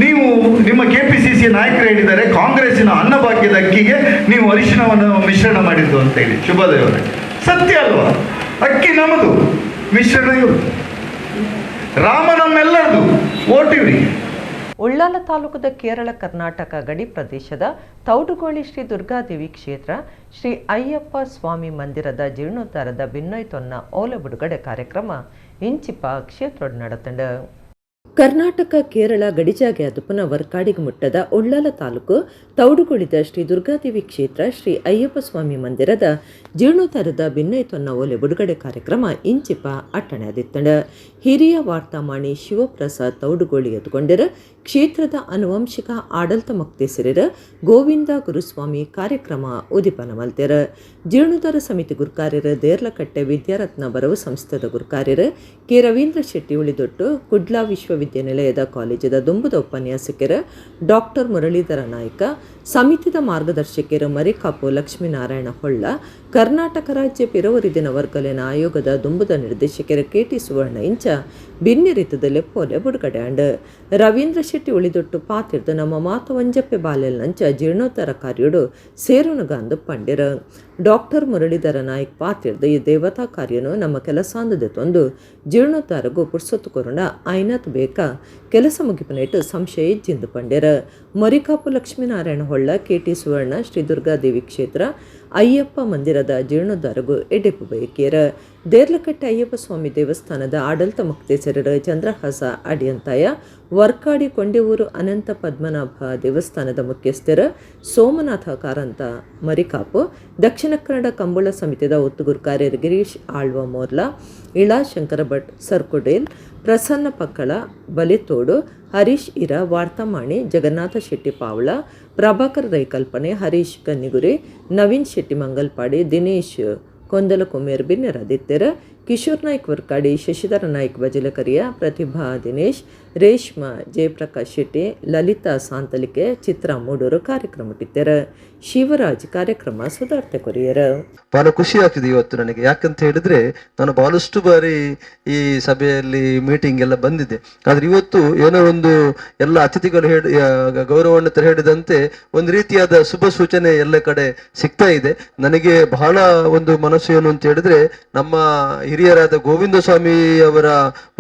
ನೀವು ನಿಮ್ಮ KPCC ನಾಯಕರು ಹೇಳಿದ್ದಾರೆ ಕಾಂಗ್ರೆಸ್ಸಿನ ಅನ್ನಭಾಗ್ಯದ ಅಕ್ಕಿಗೆ ನೀವು ಅರಿಶಿಣವನ್ನು ಮಿಶ್ರಣ ಮಾಡಿದ್ದು ಅಂತ ಹೇಳಿ. ಶುಭೋದಯ ಅವರೇ, ಸತ್ಯ ಅಲ್ವಾ? ಅಕ್ಕಿ ನಮ್ಮದು, ಮಿಶ್ರಣ ಇವರು. ರಾಮ ನಮ್ಮೆಲ್ಲರದು, ಓಟ್ ಇವರಿಗೆ. ಉಳ್ಳಾಲ ತಾಲೂಕದ ಕೇರಳ ಕರ್ನಾಟಕ ಗಡಿ ಪ್ರದೇಶದ ತೌಡುಗೋಳಿ ಶ್ರೀ ದುರ್ಗಾದೇವಿ ಕ್ಷೇತ್ರ ಶ್ರೀ ಅಯ್ಯಪ್ಪ ಸ್ವಾಮಿ ಮಂದಿರದ ಜೀರ್ಣೋದ್ಧಾರದ ಬಿನ್ನೊಯ್ತೊನ್ನ ಓಲೆ ಬಿಡುಗಡೆ ಕಾರ್ಯಕ್ರಮ ಇಂಚಿಪ ಕ್ಷೇತ್ರ ನಡೆತಂಡ. ಕರ್ನಾಟಕ ಕೇರಳ ಗಡಿಜಾಗೆ ಅದುಪನ ವರ್ಕಾಡಿಗೆ ಮುಟ್ಟದ ಉಳ್ಳಾಲ ತಾಲೂಕು ತೌಡುಗೊಳಿದ ಶ್ರೀ ದುರ್ಗಾದೇವಿ ಕ್ಷೇತ್ರ ಶ್ರೀ ಅಯ್ಯಪ್ಪ ಸ್ವಾಮಿ ಮಂದಿರದ ಜೀರ್ಣೋದ್ಧಾರದ ಬಿನ್ನೈತೊನ್ನ ಓಲೆ ಬಿಡುಗಡೆ ಕಾರ್ಯಕ್ರಮ ಇಂಚಿಪ ಅಟ್ಟಣೆಯಾದಿತ್ತಂಡ. ಹಿರಿಯ ವಾರ್ತಾಮಾಣಿ ಶಿವಪ್ರಸಾದ್ ತೌಡುಗೋಳಿ ಎದ್ಕೊಂಡಿರ ಕ್ಷೇತ್ರದ ಅನುವಂಶಿಕ ಆಡಳಿತ ಮುಕ್ತೇಸರಿರ ಗೋವಿಂದ ಗುರುಸ್ವಾಮಿ ಕಾರ್ಯಕ್ರಮ ಉದಿಪನ ಮಲ್ತೆರ. ಜೀರ್ಣೋದ್ಧಾರ ಸಮಿತಿ ಗುರುಕಾರ್ಯರ ದೇರ್ಲಕಟ್ಟೆ ವಿದ್ಯಾರತ್ನ ಬರವು ಸಂಸ್ಥೆದ ಗುರುಕಾರ್ಯರ ಕೆ ರವೀಂದ್ರ ಶೆಟ್ಟಿ ಉಳಿದೊಟ್ಟು, ಕುಡ್ಲಾ ವಿಶ್ವವಿದ್ಯಾನಿಲಯದ ಕಾಲೇಜದ ದುಂಬುದ ಉಪನ್ಯಾಸಕರ ಡಾಕ್ಟರ್ ಮುರಳೀಧರ ನಾಯ್ಕ, ಸಮಿತಿದ ಮಾರ್ಗದರ್ಶಕರು ಮರಿಕಾಪು ಲಕ್ಷ್ಮೀನಾರಾಯಣ ಹೊಳ್ಳ, ಕರ್ನಾಟಕ ರಾಜ್ಯ ಪಿರವರಿದಿನ ವರ್ಗಲಿನ ಆಯೋಗದ ದುಂಬುದ ನಿರ್ದೇಶಕರ ಕೆಟಿ ಸುವರ್ಣ ಇಂಚ ಭಿನ್ನರಿತದಲ್ಲಿ ಪೋಲೆ ಬುಡುಗಡೆ ಅಂಡ್. ರವೀಂದ್ರ ಶೆಟ್ಟಿ ಉಳಿದೊಟ್ಟು ಪಾತಿರ್ದು ನಮ್ಮ ಮಾತು ಒಂಜಪ್ಪೆ ಬಾಲೆಲ್ನಂಚ ಜೀರ್ಣೋದ್ಧಾರ ಕಾರ್ಯಡು ಸೇರುನುಗಾಂದು ಪಂಡಿರ. ಡಾಕ್ಟರ್ ಮುರಳೀಧರ ನಾಯ್ಕ್ ಪಾತಿರ್ದು ಈ ದೇವತಾ ಕಾರ್ಯನು ನಮ್ಮ ಕೆಲಸಾಂದದೆ ತೊಂದು ಜೀರ್ಣೋದ್ಧಾರಗೂ ಪುರ್ಸೊತ್ತು ಕೊರುಣ ಐನತ್ ಬೇಕಾ ಕೆಲಸ ಮುಗಿಪನೇಟು ಸಂಶಯ ಜಿಂದು ಪಂಡಿರ. ಮರಿಕಾಪು ಲಕ್ಷ್ಮೀನಾರಾಯಣ ಹೊಳ್ಳ, ಕೆಟಿ ಸುವರ್ಣ ಶ್ರೀ ದುರ್ಗಾದೇವಿ ಕ್ಷೇತ್ರ ಅಯ್ಯಪ್ಪ ಮಂದಿರದ ಜೀರ್ಣೋದ್ಧಾರಗೂ ಎಡೆಪು ಬಯಕಿಯರ. ದೇರ್ಲಕಟ್ಟೆ ಅಯ್ಯಪ್ಪ ಸ್ವಾಮಿ ದೇವಸ್ಥಾನದ ಆಡಳಿತ ಮುಕ್ತೇಸರರ ಚಂದ್ರಹಾಸ ಅಡಿಯಂತಾಯ, ವರ್ಕಾಡಿ ಕೊಂಡೆಊರು ಅನಂತ ಪದ್ಮನಾಭ ದೇವಸ್ಥಾನದ ಮುಖ್ಯಸ್ಥರ ಸೋಮನಾಥ ಕಾರಂತ ಮರಿಕಾಪು, ದಕ್ಷಿಣ ಕನ್ನಡ ಕಂಬಳ ಸಮಿತಿದ ಒತ್ತುಗುರು ಕಾರ್ಯರ್ ಗಿರೀಶ್ ಆಳ್ವ ಮೋರ್ಲಾ, ಇಳಾ ಶಂಕರ ಭಟ್ ಸರ್ಕುಡೇಲ್, ಪ್ರಸನ್ನ ಪಕ್ಕಳ ಬಲಿತೋಡು, ಹರೀಶ್ ಇರ ವಾರ್ತಾಮಾಣಿ, ಜಗನ್ನಾಥ ಶೆಟ್ಟಿ ಪಾವಳ, ಪ್ರಭಾಕರ್ ರೈಕಲ್ಪನೆ, ಹರೀಶ್ ಕನ್ನಿಗುರಿ, ನವೀನ್ ಶೆಟ್ಟಿ ಮಂಗಲ್ಪಾಡಿ, ದಿನೇಶ್ ಕೊಂದಲಕುಮೇರ್ ಬಿನ್ನೆರದಿತ್ತೆರ, ಕಿಶೋರ್ ನಾಯ್ಕ್ ವರ್ಕಾಡಿ, ಶಶಿಧರ ನಾಯ್ಕ್ ಬಜಲಕರಿಯ, ಪ್ರತಿಭಾ ದಿನೇಶ್, ರೇಷ್ಮಾ ಜಯಪ್ರಕಾಶ್ ಶೆಟ್ಟಿ, ಲಲಿತಾ ಸಾಂತಲಿಕೆ, ಚಿತ್ರ ಮೂಡೂರು ಕಾರ್ಯಕ್ರಮ ಇಟ್ಟಿತ್ತೆರ. ಶಿವರಾಜ್ ಕಾರ್ಯಕ್ರಮ ಸುಧಾರ್ತೆ ಕೊರಿಯರ. ಬಹಳ ಖುಷಿ ಆಗ್ತಿದೆ ಇವತ್ತು ನನಗೆ. ಯಾಕಂತ ಹೇಳಿದ್ರೆ ನಾನು ಬಹಳಷ್ಟು ಬಾರಿ ಈ ಸಭೆಯಲ್ಲಿ ಮೀಟಿಂಗ್ ಎಲ್ಲ ಬಂದಿದ್ದೆ. ಆದ್ರೆ ಇವತ್ತು ಏನೋ ಒಂದು ಎಲ್ಲ ಅತಿಥಿಗಳು ಹೇಳಿ ಗೌರವಾನ್ವಿತರು ಹೇಳಿದಂತೆ ಒಂದು ರೀತಿಯಾದ ಶುಭ ಸೂಚನೆ ಎಲ್ಲ ಕಡೆ ಸಿಗ್ತಾ ಇದೆ. ನನಗೆ ಬಹಳ ಒಂದು ಮನಸ್ಸು ಏನು ಅಂತ ಹೇಳಿದ್ರೆ, ನಮ್ಮ ಹಿರಿಯರಾದ ಗೋವಿಂದ ಸ್ವಾಮಿ ಅವರ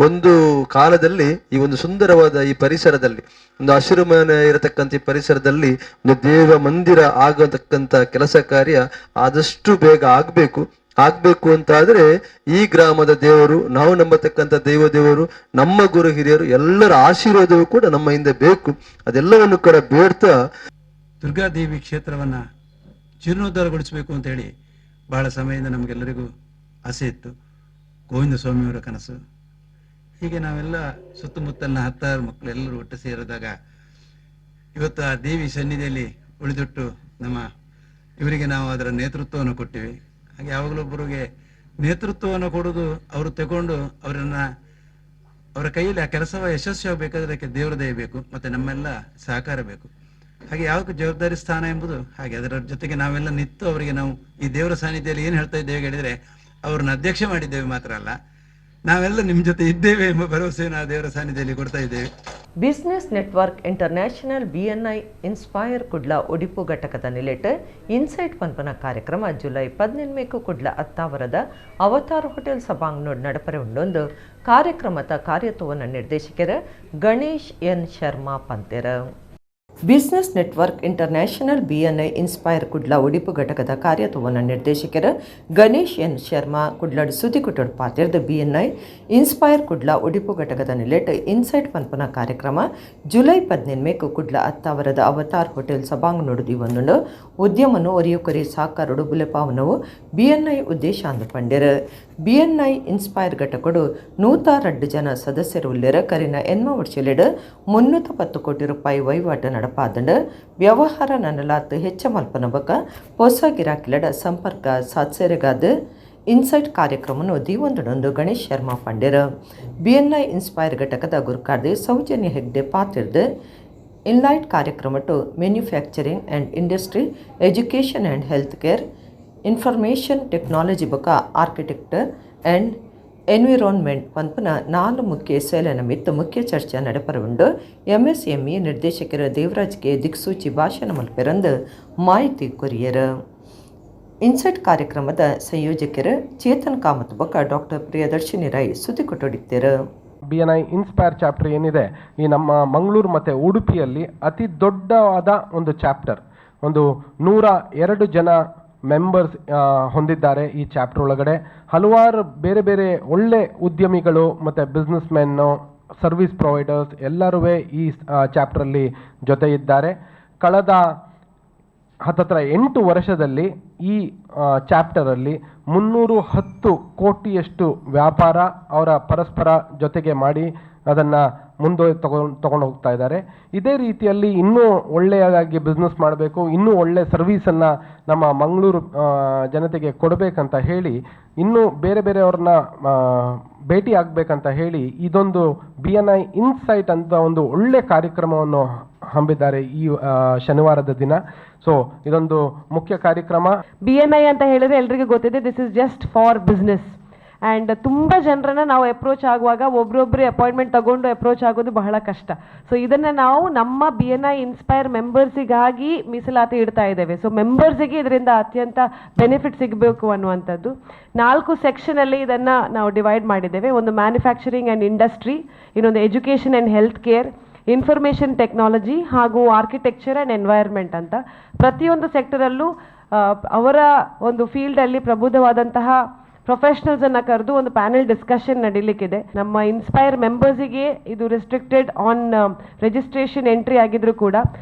ಒಂದು ಕಾಲದಲ್ಲಿ ಈ ಒಂದು ಸುಂದರವಾದ ಈ ಪರಿಸರದಲ್ಲಿ, ಒಂದು ಹಸಿರುಮನೆ ಇರತಕ್ಕಂಥ ಈ ಪರಿಸರದಲ್ಲಿ ಒಂದು ದೇವ ಮಂದಿರ ಆಗತಕ್ಕಂಥ ಕೆಲಸ ಕಾರ್ಯ ಆದಷ್ಟು ಬೇಗ ಆಗ್ಬೇಕು. ಆಗ್ಬೇಕು ಅಂತ ಆದ್ರೆ ಈ ಗ್ರಾಮದ ದೇವರು, ನಾವು ನಂಬತಕ್ಕಂಥ ದೈವ ದೇವರು, ನಮ್ಮ ಗುರು ಹಿರಿಯರು ಎಲ್ಲರ ಆಶೀರ್ವಾದವೂ ಕೂಡ ನಮ್ಮ ಹಿಂದೆ ಬೇಕು. ಅದೆಲ್ಲವನ್ನು ಕೂಡ ಬೇಡ್ತಾ ದುರ್ಗಾದೇವಿ ಕ್ಷೇತ್ರವನ್ನ ಜೀರ್ಣೋದ್ಧಾರಗೊಳಿಸಬೇಕು ಅಂತ ಹೇಳಿ ಬಹಳ ಸಮಯದಿಂದ ನಮಗೆಲ್ಲರಿಗೂ ಆಸೆ ಇತ್ತು. ಗೋವಿಂದ ಸ್ವಾಮಿಯವರ ಕನಸು. ಹೀಗೆ ನಾವೆಲ್ಲ ಸುತ್ತಮುತ್ತಲಿನ 10 ಮಕ್ಕಳು ಎಲ್ಲರೂ ಒಟ್ಟು ಸೇರಿದಾಗ ಇವತ್ತು ಆ ದೇವಿ ಸನ್ನಿಧಿಯಲ್ಲಿ ಉಳಿದೊಟ್ಟು ನಮ್ಮ ಇವರಿಗೆ ನಾವು ಅದರ ನೇತೃತ್ವವನ್ನು ಕೊಟ್ಟಿವಿ. ಹಾಗೆ ಯಾವಾಗಲೊಬ್ಬರಿಗೆ ನೇತೃತ್ವವನ್ನು ಕೊಡೋದು, ಅವರು ತಗೊಂಡು ಅವರನ್ನ ಅವರ ಕೈಯಲ್ಲಿ ಆ ಕೆಲಸವ ಯಶಸ್ವಿ ಆಗಬೇಕಾದ್ರೆ ಅದಕ್ಕೆ ದೇವರ ದಯ ಬೇಕು, ಮತ್ತೆ ನಮ್ಮೆಲ್ಲ ಸಹಕಾರ ಬೇಕು. ಹಾಗೆ ಯಾವ ಜವಾಬ್ದಾರಿ ಸ್ಥಾನ ಎಂಬುದು ಹಾಗೆ ಅದರ ಜೊತೆಗೆ ನಾವೆಲ್ಲ ನಿಂತು ಅವರಿಗೆ ನಾವು ಈ ದೇವರ ಸಾನ್ನಿಧ್ಯದಲ್ಲಿ ಏನು ಹೇಳ್ತಾ ಇದ್ದೇವೆ ಹೇಳಿದ್ರೆ, ಅವ್ರನ್ನ ಅಧ್ಯಕ್ಷ ಮಾಡಿದ್ದೇವೆ ಮಾತ್ರ ಅಲ್ಲ, ನಾವೆಲ್ಲ ನಿಮ್ಮ ಜೊತೆ ಇದ್ದೇವೆ ಎಂಬ ಭರವಸೆಯನ್ನು ಆ ದೇವರ ಸಾನ್ನಿಧ್ಯದಲ್ಲಿ ಕೊಡ್ತಾ ಇದ್ದೇವೆ. Business network international BNI inspire Kudla Udupi ಘಟಕದ ನಿಲೆಟ್ ಇನ್ಸೈಟ್ ಪನ್ಪನ ಕಾರ್ಯಕ್ರಮ ಜುಲೈ 18 ಕುಡ್ಲ ಅತ್ತಾವರದ ಅವತಾರ್ ಹೋಟೆಲ್ ಸಭಾಂಗಣೋಡ್ ನಡಪರೆ ಉಂಡೊಂದು ಕಾರ್ಯಕ್ರಮದ ಕಾರ್ಯತ್ವವನ್ನು ನಿರ್ದೇಶಕರ ಗಣೇಶ್ ಎನ್ Sharma ಪಂತೆರ. Business network international BNI inspire Kudla Udupi ಘಟಕದ ಕಾರ್ಯತ್ವವನ್ನು ನಿರ್ದೇಶಕರ ಗಣೇಶ್ ಎನ್ ಶರ್ಮಾ ಕುಡ್ಲಾಡ್ ಸುದ್ದಿಗುಟ್ಟಡ್ ಪಾತಿರ್ದ ಬಿಎನ್ಐ ಇನ್ಸ್ಪೈರ್ ಕುಡ್ಲ ಉಡುಪು ಘಟಕದ ನಿಲೆಟ್ ಇನ್ಸೈಟ್ ಪನ್ಪನ ಕಾರ್ಯಕ್ರಮ ಜುಲೈ 18 ಕುಡ್ಲ ಅತ್ತಾವರದ ಅವತಾರ್ ಹೋಟೆಲ್ ಸಭಾಂಗಣೋಡು ದಿವೊಂದುಂಡು. ಉದ್ಯಮನು ಒರಿಯುಕೊರಿ ಸಾಕಾರುಡು ಬುಲೆಪಾವನವು ಬಿಎನ್ಐ ಉದ್ದೇಶ ಅಂದು ಪಂಡೆರ್. ಬಿಎನ್ಐ ಇನ್ಸ್ಪೈರ್ ಘಟಕಡು 102 ಜನ ಸದಸ್ಯರು ಉಲ್ಲೆರ. ಕರಿನ ಎನ್ಮ ವರ್ಷಲೆಡ್ 310 ಕೋಟಿ ರೂಪಾಯಿ ವಹಿವಾಟು ನಡಪಾದಂಡ. ವ್ಯವಹಾರ ನನಲಾತ್ ಹೆಚ್ಚ ಮಲ್ಪನ ಬೊಕ ಪೊಸ ಗಿರಾಕಿಲಡ ಸಂಪರ್ಕ ಸಾತ್ಸೆರೆಗಾದ್ ಇನ್ಸೈಟ್ ಕಾರ್ಯಕ್ರಮನು ದೀವೊಂದುಡೊಂದು ಗಣೇಶ್ ಶರ್ಮಾ ಪಂಡೆರ್. ಬಿಎನ್ಐ ಇನ್ಸ್ಪೈರ್ ಘಟಕದ ಗುರ್ಕಾರ್ದಿ ಸೌಜನ್ಯ ಹೆಗ್ಡೆ ಪಾತೆರ್ದ್, ಇನ್ಲೈಟ್ ಕಾರ್ಯಕ್ರಮಟ್ಟು manufacturing and industry, education and health care, information technology ಬೊಕ ಆರ್ಕಿಟೆಕ್ಚರ್ ಆ್ಯಂಡ್ ಎನ್ವಿರಾನ್ಮೆಂಟ್ ಪನ್ಪುನ ನಾಲ್ ಮುಖ್ಯ ಸೇಲೆನ ಮಿತ್ತ್ ಮುಖ್ಯ ಚರ್ಚೆ ನಡಪರೆ. ಎಂಎಸ್ಎಂಇ ನಿರ್ದೇಶಕರ ದೇವರಾಜ್ ಕೆ ದಿಕ್ಸೂಚಿ ಭಾಷಣ ಮಲ್ಪೆರಂದು ಮಾಹಿತಿ ಕೊರಿಯರ್. ಇನ್ಸೈಟ್ ಕಾರ್ಯಕ್ರಮದ ಸಂಯೋಜಕರು ಚೇತನ್ ಕಾಮತ್ ಬೊಕ್ಕ ಡಾಕ್ಟರ್ ಪ್ರಿಯದರ್ಶಿನಿ ರೈ ಸುದ್ದಿಕೊಟ್ಟೊಡಿತ್ತೆರ್. ಬಿಎನ್ಐ ಇನ್ಸ್ಪೈರ್ ಚಾಪ್ಟರ್ ಏನಿದೆ, ಈ ನಮ್ಮ ಮಂಗಳೂರು ಮತ್ತು ಉಡುಪಿಯಲ್ಲಿ ಅತಿ ದೊಡ್ಡವಾದ ಒಂದು ಚಾಪ್ಟರ್. ಒಂದು 102 ಜನ ಮೆಂಬರ್ಸ್ ಹೊಂದಿದ್ದಾರೆ. ಈ ಚಾಪ್ಟರ್ ಒಳಗಡೆ ಹಲವಾರು ಬೇರೆ ಬೇರೆ ಒಳ್ಳೆ ಉದ್ಯಮಿಗಳು ಮತ್ತು ಬಿಸ್ನೆಸ್ ಮೆನ್ನು, ಸರ್ವಿಸ್ ಪ್ರೊವೈಡರ್ಸ್ ಎಲ್ಲರೂ ಈ ಚಾಪ್ಟ್ರಲ್ಲಿ ಜೊತೆ ಇದ್ದಾರೆ. ಕಳೆದ ಹತ್ತತ್ರ 8 ವರ್ಷದಲ್ಲಿ ಈ ಚಾಪ್ಟರಲ್ಲಿ 310 ಕೋಟಿಯಷ್ಟು ವ್ಯಾಪಾರ ಅವರ ಪರಸ್ಪರ ಜೊತೆಗೆ ಮಾಡಿ ಅದನ್ನು ಮುಂದೆ ತಗೊಂಡು ತಗೊಂಡು ಹೋಗ್ತಾ ಇದ್ದಾರೆ. ಇದೇ ರೀತಿಯಲ್ಲಿ ಇನ್ನೂ ಒಳ್ಳೆಯದಾಗಿ ಬಿಸ್ನೆಸ್ ಮಾಡಬೇಕು, ಇನ್ನೂ ಒಳ್ಳೆಯ ಸರ್ವೀಸನ್ನು ನಮ್ಮ ಮಂಗಳೂರು ಜನತೆಗೆ ಕೊಡಬೇಕಂತ ಹೇಳಿ, ಇನ್ನೂ ಬೇರೆ ಬೇರೆಯವ್ರನ್ನ ಭೇಟಿ ಆಗಬೇಕಂತ ಹೇಳಿ ಇದೊಂದು ಬಿಎನ್ಐ ಇನ್ಸೈಟ್ ಅಂತ ಒಂದು ಒಳ್ಳೆ ಕಾರ್ಯಕ್ರಮವನ್ನು ಹಮ್ಮಿದ್ದಾರೆ ಈ ಶನಿವಾರದ ದಿನ. ಸೊ ಇದೊಂದು ಮುಖ್ಯ ಕಾರ್ಯಕ್ರಮ. ಬಿಎನ್ಐ ಅಂತ ಹೇಳಿದ್ರೆ ಎಲ್ರಿಗೂ ಗೊತ್ತಿದೆ, this is just for business. And ತುಂಬ ಜನರನ್ನ ನಾವು ಅಪ್ರೋಚ್ ಆಗುವಾಗ ಒಬ್ರೊಬ್ಬರು ಅಪಾಯಿಂಟ್ಮೆಂಟ್ ತಗೊಂಡು ಅಪ್ರೋಚ್ ಆಗೋದು ಬಹಳ ಕಷ್ಟ. ಸೊ ಇದನ್ನು ನಾವು ನಮ್ಮ ಬಿಎನ್ಐ ಇನ್ಸ್ಪೈರ್ ಮೆಂಬರ್ಸಿಗಾಗಿ ಮೀಸಲಾತಿ ಇಡ್ತಾ ಇದ್ದೇವೆ. ಸೊ ಮೆಂಬರ್ಸಿಗೆ ಇದರಿಂದ ಅತ್ಯಂತ ಬೆನಿಫಿಟ್ ಸಿಗಬೇಕು ಅನ್ನುವಂಥದ್ದು. ನಾಲ್ಕು ಸೆಕ್ಷನಲ್ಲಿ ಇದನ್ನು ನಾವು ಡಿವೈಡ್ ಮಾಡಿದ್ದೇವೆ. ಒಂದು ಮ್ಯಾನುಫ್ಯಾಕ್ಚರಿಂಗ್ ಆ್ಯಂಡ್ ಇಂಡಸ್ಟ್ರಿ, ಇನ್ನೊಂದು education and health care, information technology ಹಾಗೂ ಆರ್ಕಿಟೆಕ್ಚರ್ ಆ್ಯಂಡ್ ಎನ್ವೈರ್ಮೆಂಟ್ ಅಂತ. ಪ್ರತಿಯೊಂದು ಸೆಕ್ಟರಲ್ಲೂ ಅವರ ಒಂದು ಫೀಲ್ಡಲ್ಲಿ ಪ್ರಬುದ್ಧವಾದಂತಹ ಪ್ರೊಫೆಷನಲ್ಸನ್ನು ಕರೆದು ಒಂದು ಪ್ಯಾನೆಲ್ ಡಿಸ್ಕಷನ್ ನಡೀಲಿಕ್ಕಿದೆ. ನಮ್ಮ ಇನ್ಸ್ಪೈರ್ ಮೆಂಬರ್ಸಿಗೆ ಇದು ರೆಸ್ಟ್ರಿಕ್ಟೆಡ್ ಆನ್ ರಿಜಿಸ್ಟ್ರೇಷನ್ ಎಂಟ್ರಿ ಆಗಿದ್ರು ಕೂಡ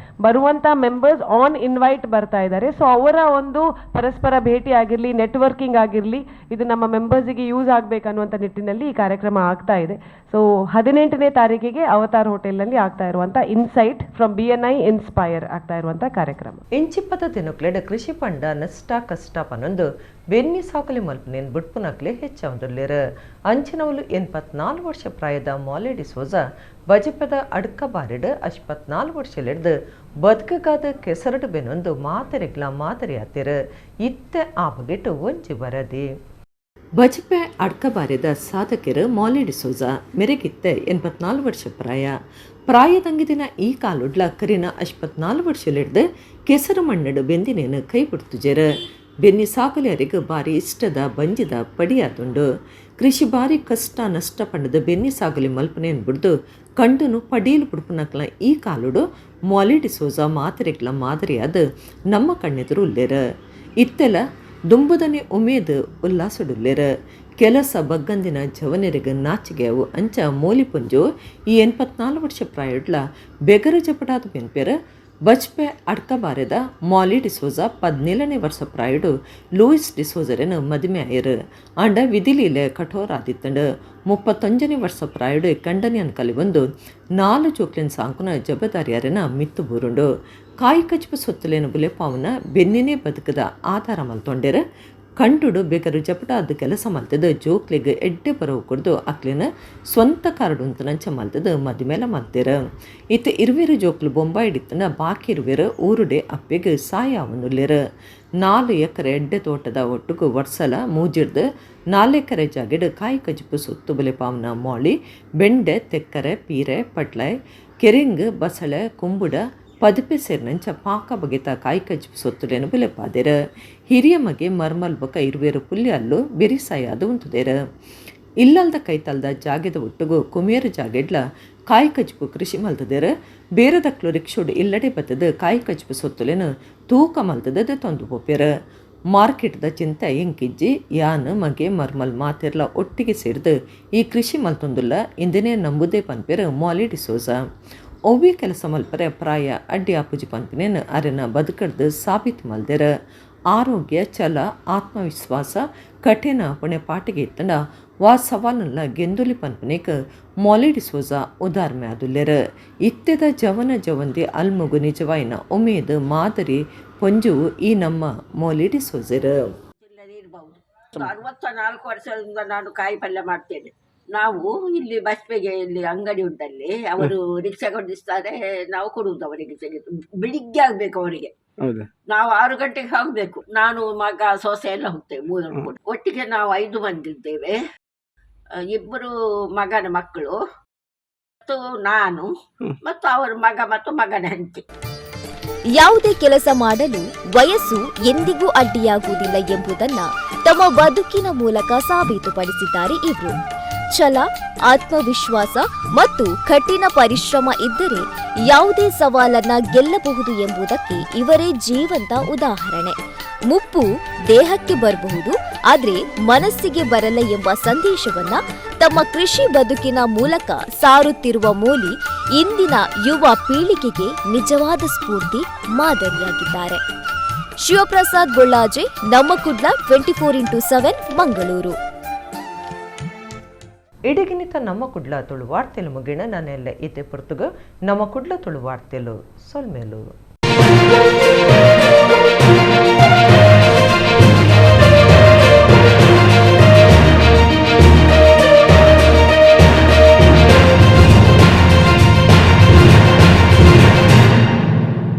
ಬರುವಂಥ ಮೆಂಬರ್ಸ್ ಆನ್ ಇನ್ವೈಟ್ ಬರ್ತಾ ಇದ್ದಾರೆ. ಸೊ ಅವರ ಒಂದು ಪರಸ್ಪರ ಭೇಟಿ ಆಗಿರಲಿ, ನೆಟ್ವರ್ಕಿಂಗ್ ಆಗಿರಲಿ, ಇದು ನಮ್ಮ ಮೆಂಬರ್ಸಿಗೆ ಯೂಸ್ ಆಗಬೇಕನ್ನುವಂಥ ನಿಟ್ಟಿನಲ್ಲಿ ಈ ಕಾರ್ಯಕ್ರಮ ಆಗ್ತಾ ಇದೆ. ಸೊ 18ನೇ ತಾರೀಕಿಗೆ ಅವತಾರ್ ಹೋಟೆಲ್ನಲ್ಲಿ ಆಗ್ತಾ ಇರುವಂಥ ಇನ್ಸೈಟ್ ಫ್ರಮ್ ಬಿಎನ್ಐ ಇನ್ಸ್ಪೈರ್ ಆಗ್ತಾ ಇರುವಂಥ ಕಾರ್ಯಕ್ರಮ. ಇಂಚಿಪ್ಪದ ದಿನಕ್ಲೆಡ್ ಕೃಷಿ ಪಂಡ ನಷ್ಟ ಕಷ್ಟ ಪನೊಂದು ಬೆನ್ನಿ ಸಾಕಲಿ ಮಲ್ಪನೇನ್ ಬುಡ್ಪುನಕ್ಲೆ ಹೆಚ್ಚಾವೊಂದುಲ್ಲೆರ್. ಅಂಚಿನವುಲು 84 ವರ್ಷ ಪ್ರಾಯದ ಮಾಲೆ ಡಿಸೋಜ ಬಜಪದ ಅಡ್ಕ ಬಾರಿಡ್ 84 ವರ್ಷಲೆಡ್ದು ಬದುಕಗಾದ ಕೆಸರಡು ಬೆನೊಂದು ಮಾತೆರೆಗ್ಲ ಮಾದರಿ ಆತಿರ್. ಇತ್ತೆ ಆ ಬಗೆಟ್ ಒಂಜಿ ವರದಿ. ಬಜಪೆ ಅಡ್ಕಬಾರಿದ ಸಾಧಕರು ಮಾಲೆ ಡಿಸೋಜ ಮೆರೆಗಿತ್ತೆ 84 ವರ್ಷ ಪ್ರಾಯ. ಪ್ರಾಯದಂಗಿದಿನ ಈ ಕಾಲುಡ್ಲ ಕರಿನ 84 ವರ್ಷಲೆಡ್ದು ಕೆಸರು ಮಣ್ಣಡು ಬೆಂದಿನೇನು ಕೈ ಬಿಡ್ತುಜೆರ್. ಬೆನ್ನಿ ಸಾಕಲಿಯರಿಗೆ ಬಾರಿ ಇಷ್ಟದ ಬಂಜಿದ ಪಡಿಯಾದುಂಡು. ಕೃಷಿ ಬಾರಿ ಕಷ್ಟ ನಷ್ಟ ಪಂಡದ ಬೆನ್ನಿ ಸಾಗಲಿ ಮಲ್ಪನೇನು ಬಿಡ್ದು ಕಂಡನು ಪಡೀಲು ಪುಡ್ಪುನಕ್ಲ ಈ ಕಾಲುಡು ಮಾಲಿ ಡಿಸೋಜ ಮಾತೆರೆಗ್ಲ ಮಾದರಿಯಾದ ನಮ್ಮ ಕಣ್ಣೆದುರು ಉಲ್ಲೇರ. ಇತ್ತೆಲ ದುಂಬುದನೆ ಉಮೇದ್ ಉಲ್ಲಾಸಡುಲ್ಲೇರ. ಕೆಲಸ ಬಗ್ಗಂದಿನ ಜವನರಿಗೆ ನಾಚಿಗೆವು ಅಂಚ ಮೋಲಿ ಪುಂಜು ಈ 84 ವರ್ಷ ಪ್ರಾಯಡ್ಲ ಬೆಗರ ಜಪಟಾದ ಬೆನ್ಪೆರ. ಬಜ್ಪೆ ಅಡ್ಕಬಾರೆದ ಮಾಲಿ ಡಿಸೋಜ 17ನೇ ವರ್ಷ ಪ್ರಾಯುಡು ಲೂಯಿಸ್ ಡಿಸೋಜರೆನ್ ಮದಿಮೆ ಆಯರು. ಆಂಡ ವಿಧಿಲೀಲೆ ಕಠೋರ ಆದಿತ್ತಂಡು. 31ನೇ ವರ್ಷ ಪ್ರಾಯುಡು ಕಂಡನಿಯನ್ ಕಲಿಬಂದು 4 ಜೋಕ್ಲಿನ್ ಸಾಂಕುನ ಜಬದಾರಿಯಾರೆನ ಮಿತ್ತು ಬೂರುಂಡು. ಕಾಯಿ ಕಚ್ಪು ಸೊತ್ತುಲೇನು ಬುಲೆಪಾವನ ಬೆನ್ನಿನೇ ಬದುಕದ ಆಧಾರ ಮಲ್ತೊಂಡೆರ್. ಕಂಡುಡು ಬೇಕರು ಜಪಟಾದ ಕೆಲಸ ಮಲ್ತದ ಜೋಕ್ಲಿಗ್ ಎಡ್ಡೆ ಬರವು ಕೊಡ್ದು ಅಕ್ಲಿನ ಸ್ವಂತ ಕಾರಡುಂತನಂಚ ಮಲ್ತದ ಮದಿಮೇಲ ಮಲ್ತೇರ. ಇತ್ತ ಇರುವೆರು ಜೋಕ್ಲು ಬೊಂಬಾಯಿ ಡಿತ್ತನ ಬಾಕಿ ಇರುವೆರು ಊರುಡೆ ಅಪ್ಪೆಗ್ ಸಾಯಾವನುಲ್ಲೆರ್. 4 ಎಕರೆ ಎಡ್ಡೆ ತೋಟದ ಒಟ್ಟುಗು ವರ್ಷಲ ಮೂಜಿರ್ದು 4 ಎಕರೆ ಜಾಗೆಡ್ ಕಾಯಿ ಕಜಿಪು ಸೊತ್ತು ಬುಲೆಪಾವನ ಮಾಳಿ ಬೆಂಡೆ, ತೆಕ್ಕರೆ, ಪೀರೆ, ಪಟ್ಲೆ, ಕೆರಿಂಗ್, ಬಸಳೆ, ಕುಂಬುಡ, ಪದುಪೆ ಸೇರಿನಂಚ ಪಾಕ ಬಗೆತ ಕಾಯಿ ಕಜ್ಜು ಸೊತ್ತುಲೇನು ಬುಲೆಪಾದೆರ್. ಹಿರಿಯ ಮಗೆ ಮರ್ಮಲ್ ಬೊಕ ಇರುವೆರು ಪುಲ್ಯ ಅಲ್ಲು ಬೆರಿಸಾಯಾದ ಉಂತುದೆರ್. ಇಲ್ಲಲ್ದ ಕೈತಲ್ದ ಜಾಗೆದ ಒಟ್ಟುಗು ಕುಮೇರು ಜಾಗೆಡ್ಲ ಕಾಯಿ ಕಜ್ಪು ಕೃಷಿ ಮಲ್ತದೆರ್. ಬೇರೆದಕ್ಲು ರಿಕ್ಷೋಡು ಇಲ್ಲಡೆ ಬತ್ತದ ಕಾಯಿ ಕಜ್ಪು ಸೊತ್ತುಲೇನು ತೂಕ ಮಲ್ತದ ತೊಂದು ಪೋಪೆರ್. ಮಾರ್ಕೆಟ್ದ ಚಿಂತೆ ಎಂಕಿಜ್ಜಿ. ಯಾನ್ ಮಗೆ ಮರ್ಮಲ್ ಮಾತೆರ್ಲ ಒಟ್ಟಿಗೆ ಸೇರ್ದು ಈ ಕೃಷಿ ಮಲ್ತೊಂದುಲ್ಲ ಇಂದನೇ ನಂಬುದೇ ಪನ್ಪೆರ್ ಮಾಲಿ ಡಿಸೋಜ. ಒವ್ವೆ ಕೆಲಸ ಮಲ್ಪರೆ ಪ್ರಾಯ ಅಡ್ಡಿ ಆಪುಜಿ ಪನ್ಪಿನೇನು ಅರೆನ ಬದುಕಡ್ದು ಸಾಬೀತು ಮಲ್ದೆರ್. ಆರೋಗ್ಯ, ಛಲ, ಆತ್ಮವಿಶ್ವಾಸ, ಕಠಿಣ ಪುಣೆ ಪಾಟಿಗೆ ಇತ್ತಂಡ ವಾ ಸವಾಲನ್ಲ ಗೆಂದುಲಿ ಪನ್ಪನೇಕ್ ಮಾಲಿ ಡಿಸೋಜ ಉದಾರ್ಮೆ ಆದುಲ್ಲೆರ್. ಇತ್ತೆದ ಜವನ ಜವಂದಿ ಅಲ್ಮುಗು ನಿಜವಾಯಿನ ಉಮೇದ್ ಮಾದರಿ ಪೊಂಜುವು ಈ ನಮ್ಮ ಮಾಲಿ ಡಿಸೋಜೆರ್. 64 ವರ್ಷದಿಂದ ನಾನು ಕಾಯಿ ಪಲ್ಯ ಮಾಡ್ತೇನೆ. ನಾವು ಇಲ್ಲಿ ಬಸ್ಪೆಗೆ ಇಲ್ಲಿ ಅಂಗಡಿ ಉಂಟಲ್ಲಿ, ಅವರು ರಿಕ್ಷಾ ಕೊಡಿಸ್ತಾರೆ, ನಾವು ಕೊಡುವುದು ಅವರಿಗೆ ತೆಗೆದು. ಬೆಳಿಗ್ಗೆ ಆಗ್ಬೇಕು ಅವರಿಗೆ. ಹೌದಾ? ನಾವು 6 ಗಂಟೆಗೆ ಹೋಗ್ಬೇಕು. ನಾನು, ಮಗ, ಸೊಸೆ ಎಲ್ಲ ಹೋಗ್ತೇವೆ, ಮೂವರು ಕೂಡ. ಒಟ್ಟಿಗೆ ನಾವು 5 ಮಂದಿ ಇದ್ದೇವೆ. 2 ಮಗನ ಮಕ್ಕಳು ಮತ್ತು ನಾನು ಮತ್ತು ಅವರ ಮಗ ಮತ್ತು ಮಗನ ಹೆಂಡತಿ. ಯಾವುದೇ ಕೆಲಸ ಮಾಡಲು ವಯಸ್ಸು ಎಂದಿಗೂ ಅಡ್ಡಿಯಾಗುವುದಿಲ್ಲ ಎಂಬುದನ್ನ ತಮ್ಮ ಬದುಕಿನ ಮೂಲಕ ಸಾಬೀತುಪಡಿಸಿದ್ದಾರೆ ಇವರು. ಛಲ, ಆತ್ಮವಿಶ್ವಾಸ ಮತ್ತು ಕಠಿಣ ಪರಿಶ್ರಮ ಇದ್ದರೆ ಯಾವುದೇ ಸವಾಲನ್ನ ಗೆಲ್ಲಬಹುದು ಎಂಬುದಕ್ಕೆ ಇವರೇ ಜೀವಂತ ಉದಾಹರಣೆ. ಮುಪ್ಪು ದೇಹಕ್ಕೆ ಬರಬಹುದು, ಆದ್ರೆ ಮನಸ್ಸಿಗೆ ಬರಲ್ಲ ಎಂಬ ಸಂದೇಶವನ್ನ ತಮ್ಮ ಕೃಷಿ ಬದುಕಿನ ಮೂಲಕ ಸಾರುತ್ತಿರುವ ಮೋಲಿ ಇಂದಿನ ಯುವ ಪೀಳಿಗೆಗೆ ನಿಜವಾದ ಸ್ಫೂರ್ತಿ ಮಾದರಿಯಾಗಿದ್ದಾರೆ. ಶಿವಪ್ರಸಾದ್ ಬೊಳ್ಳಾಜೆ, ನಮ್ಮ ಕುಡ್ಲ, 24x7, Mangaluru. ಇಡಗಿನಿತ ನಮ್ಮ ಕುಡ್ಲ ತುಳು ವಾರ್ತೆಲು ಮುಗಿಣ. ನಾನೆಲ್ಲ ಇತ್ತೆ ಪೊರ್ತುಗು ನಮ್ಮ ಕುಡ್ಲ ತುಳು ವಾರ್ತೆಲು ಸೊಲ್ಮೇಲು.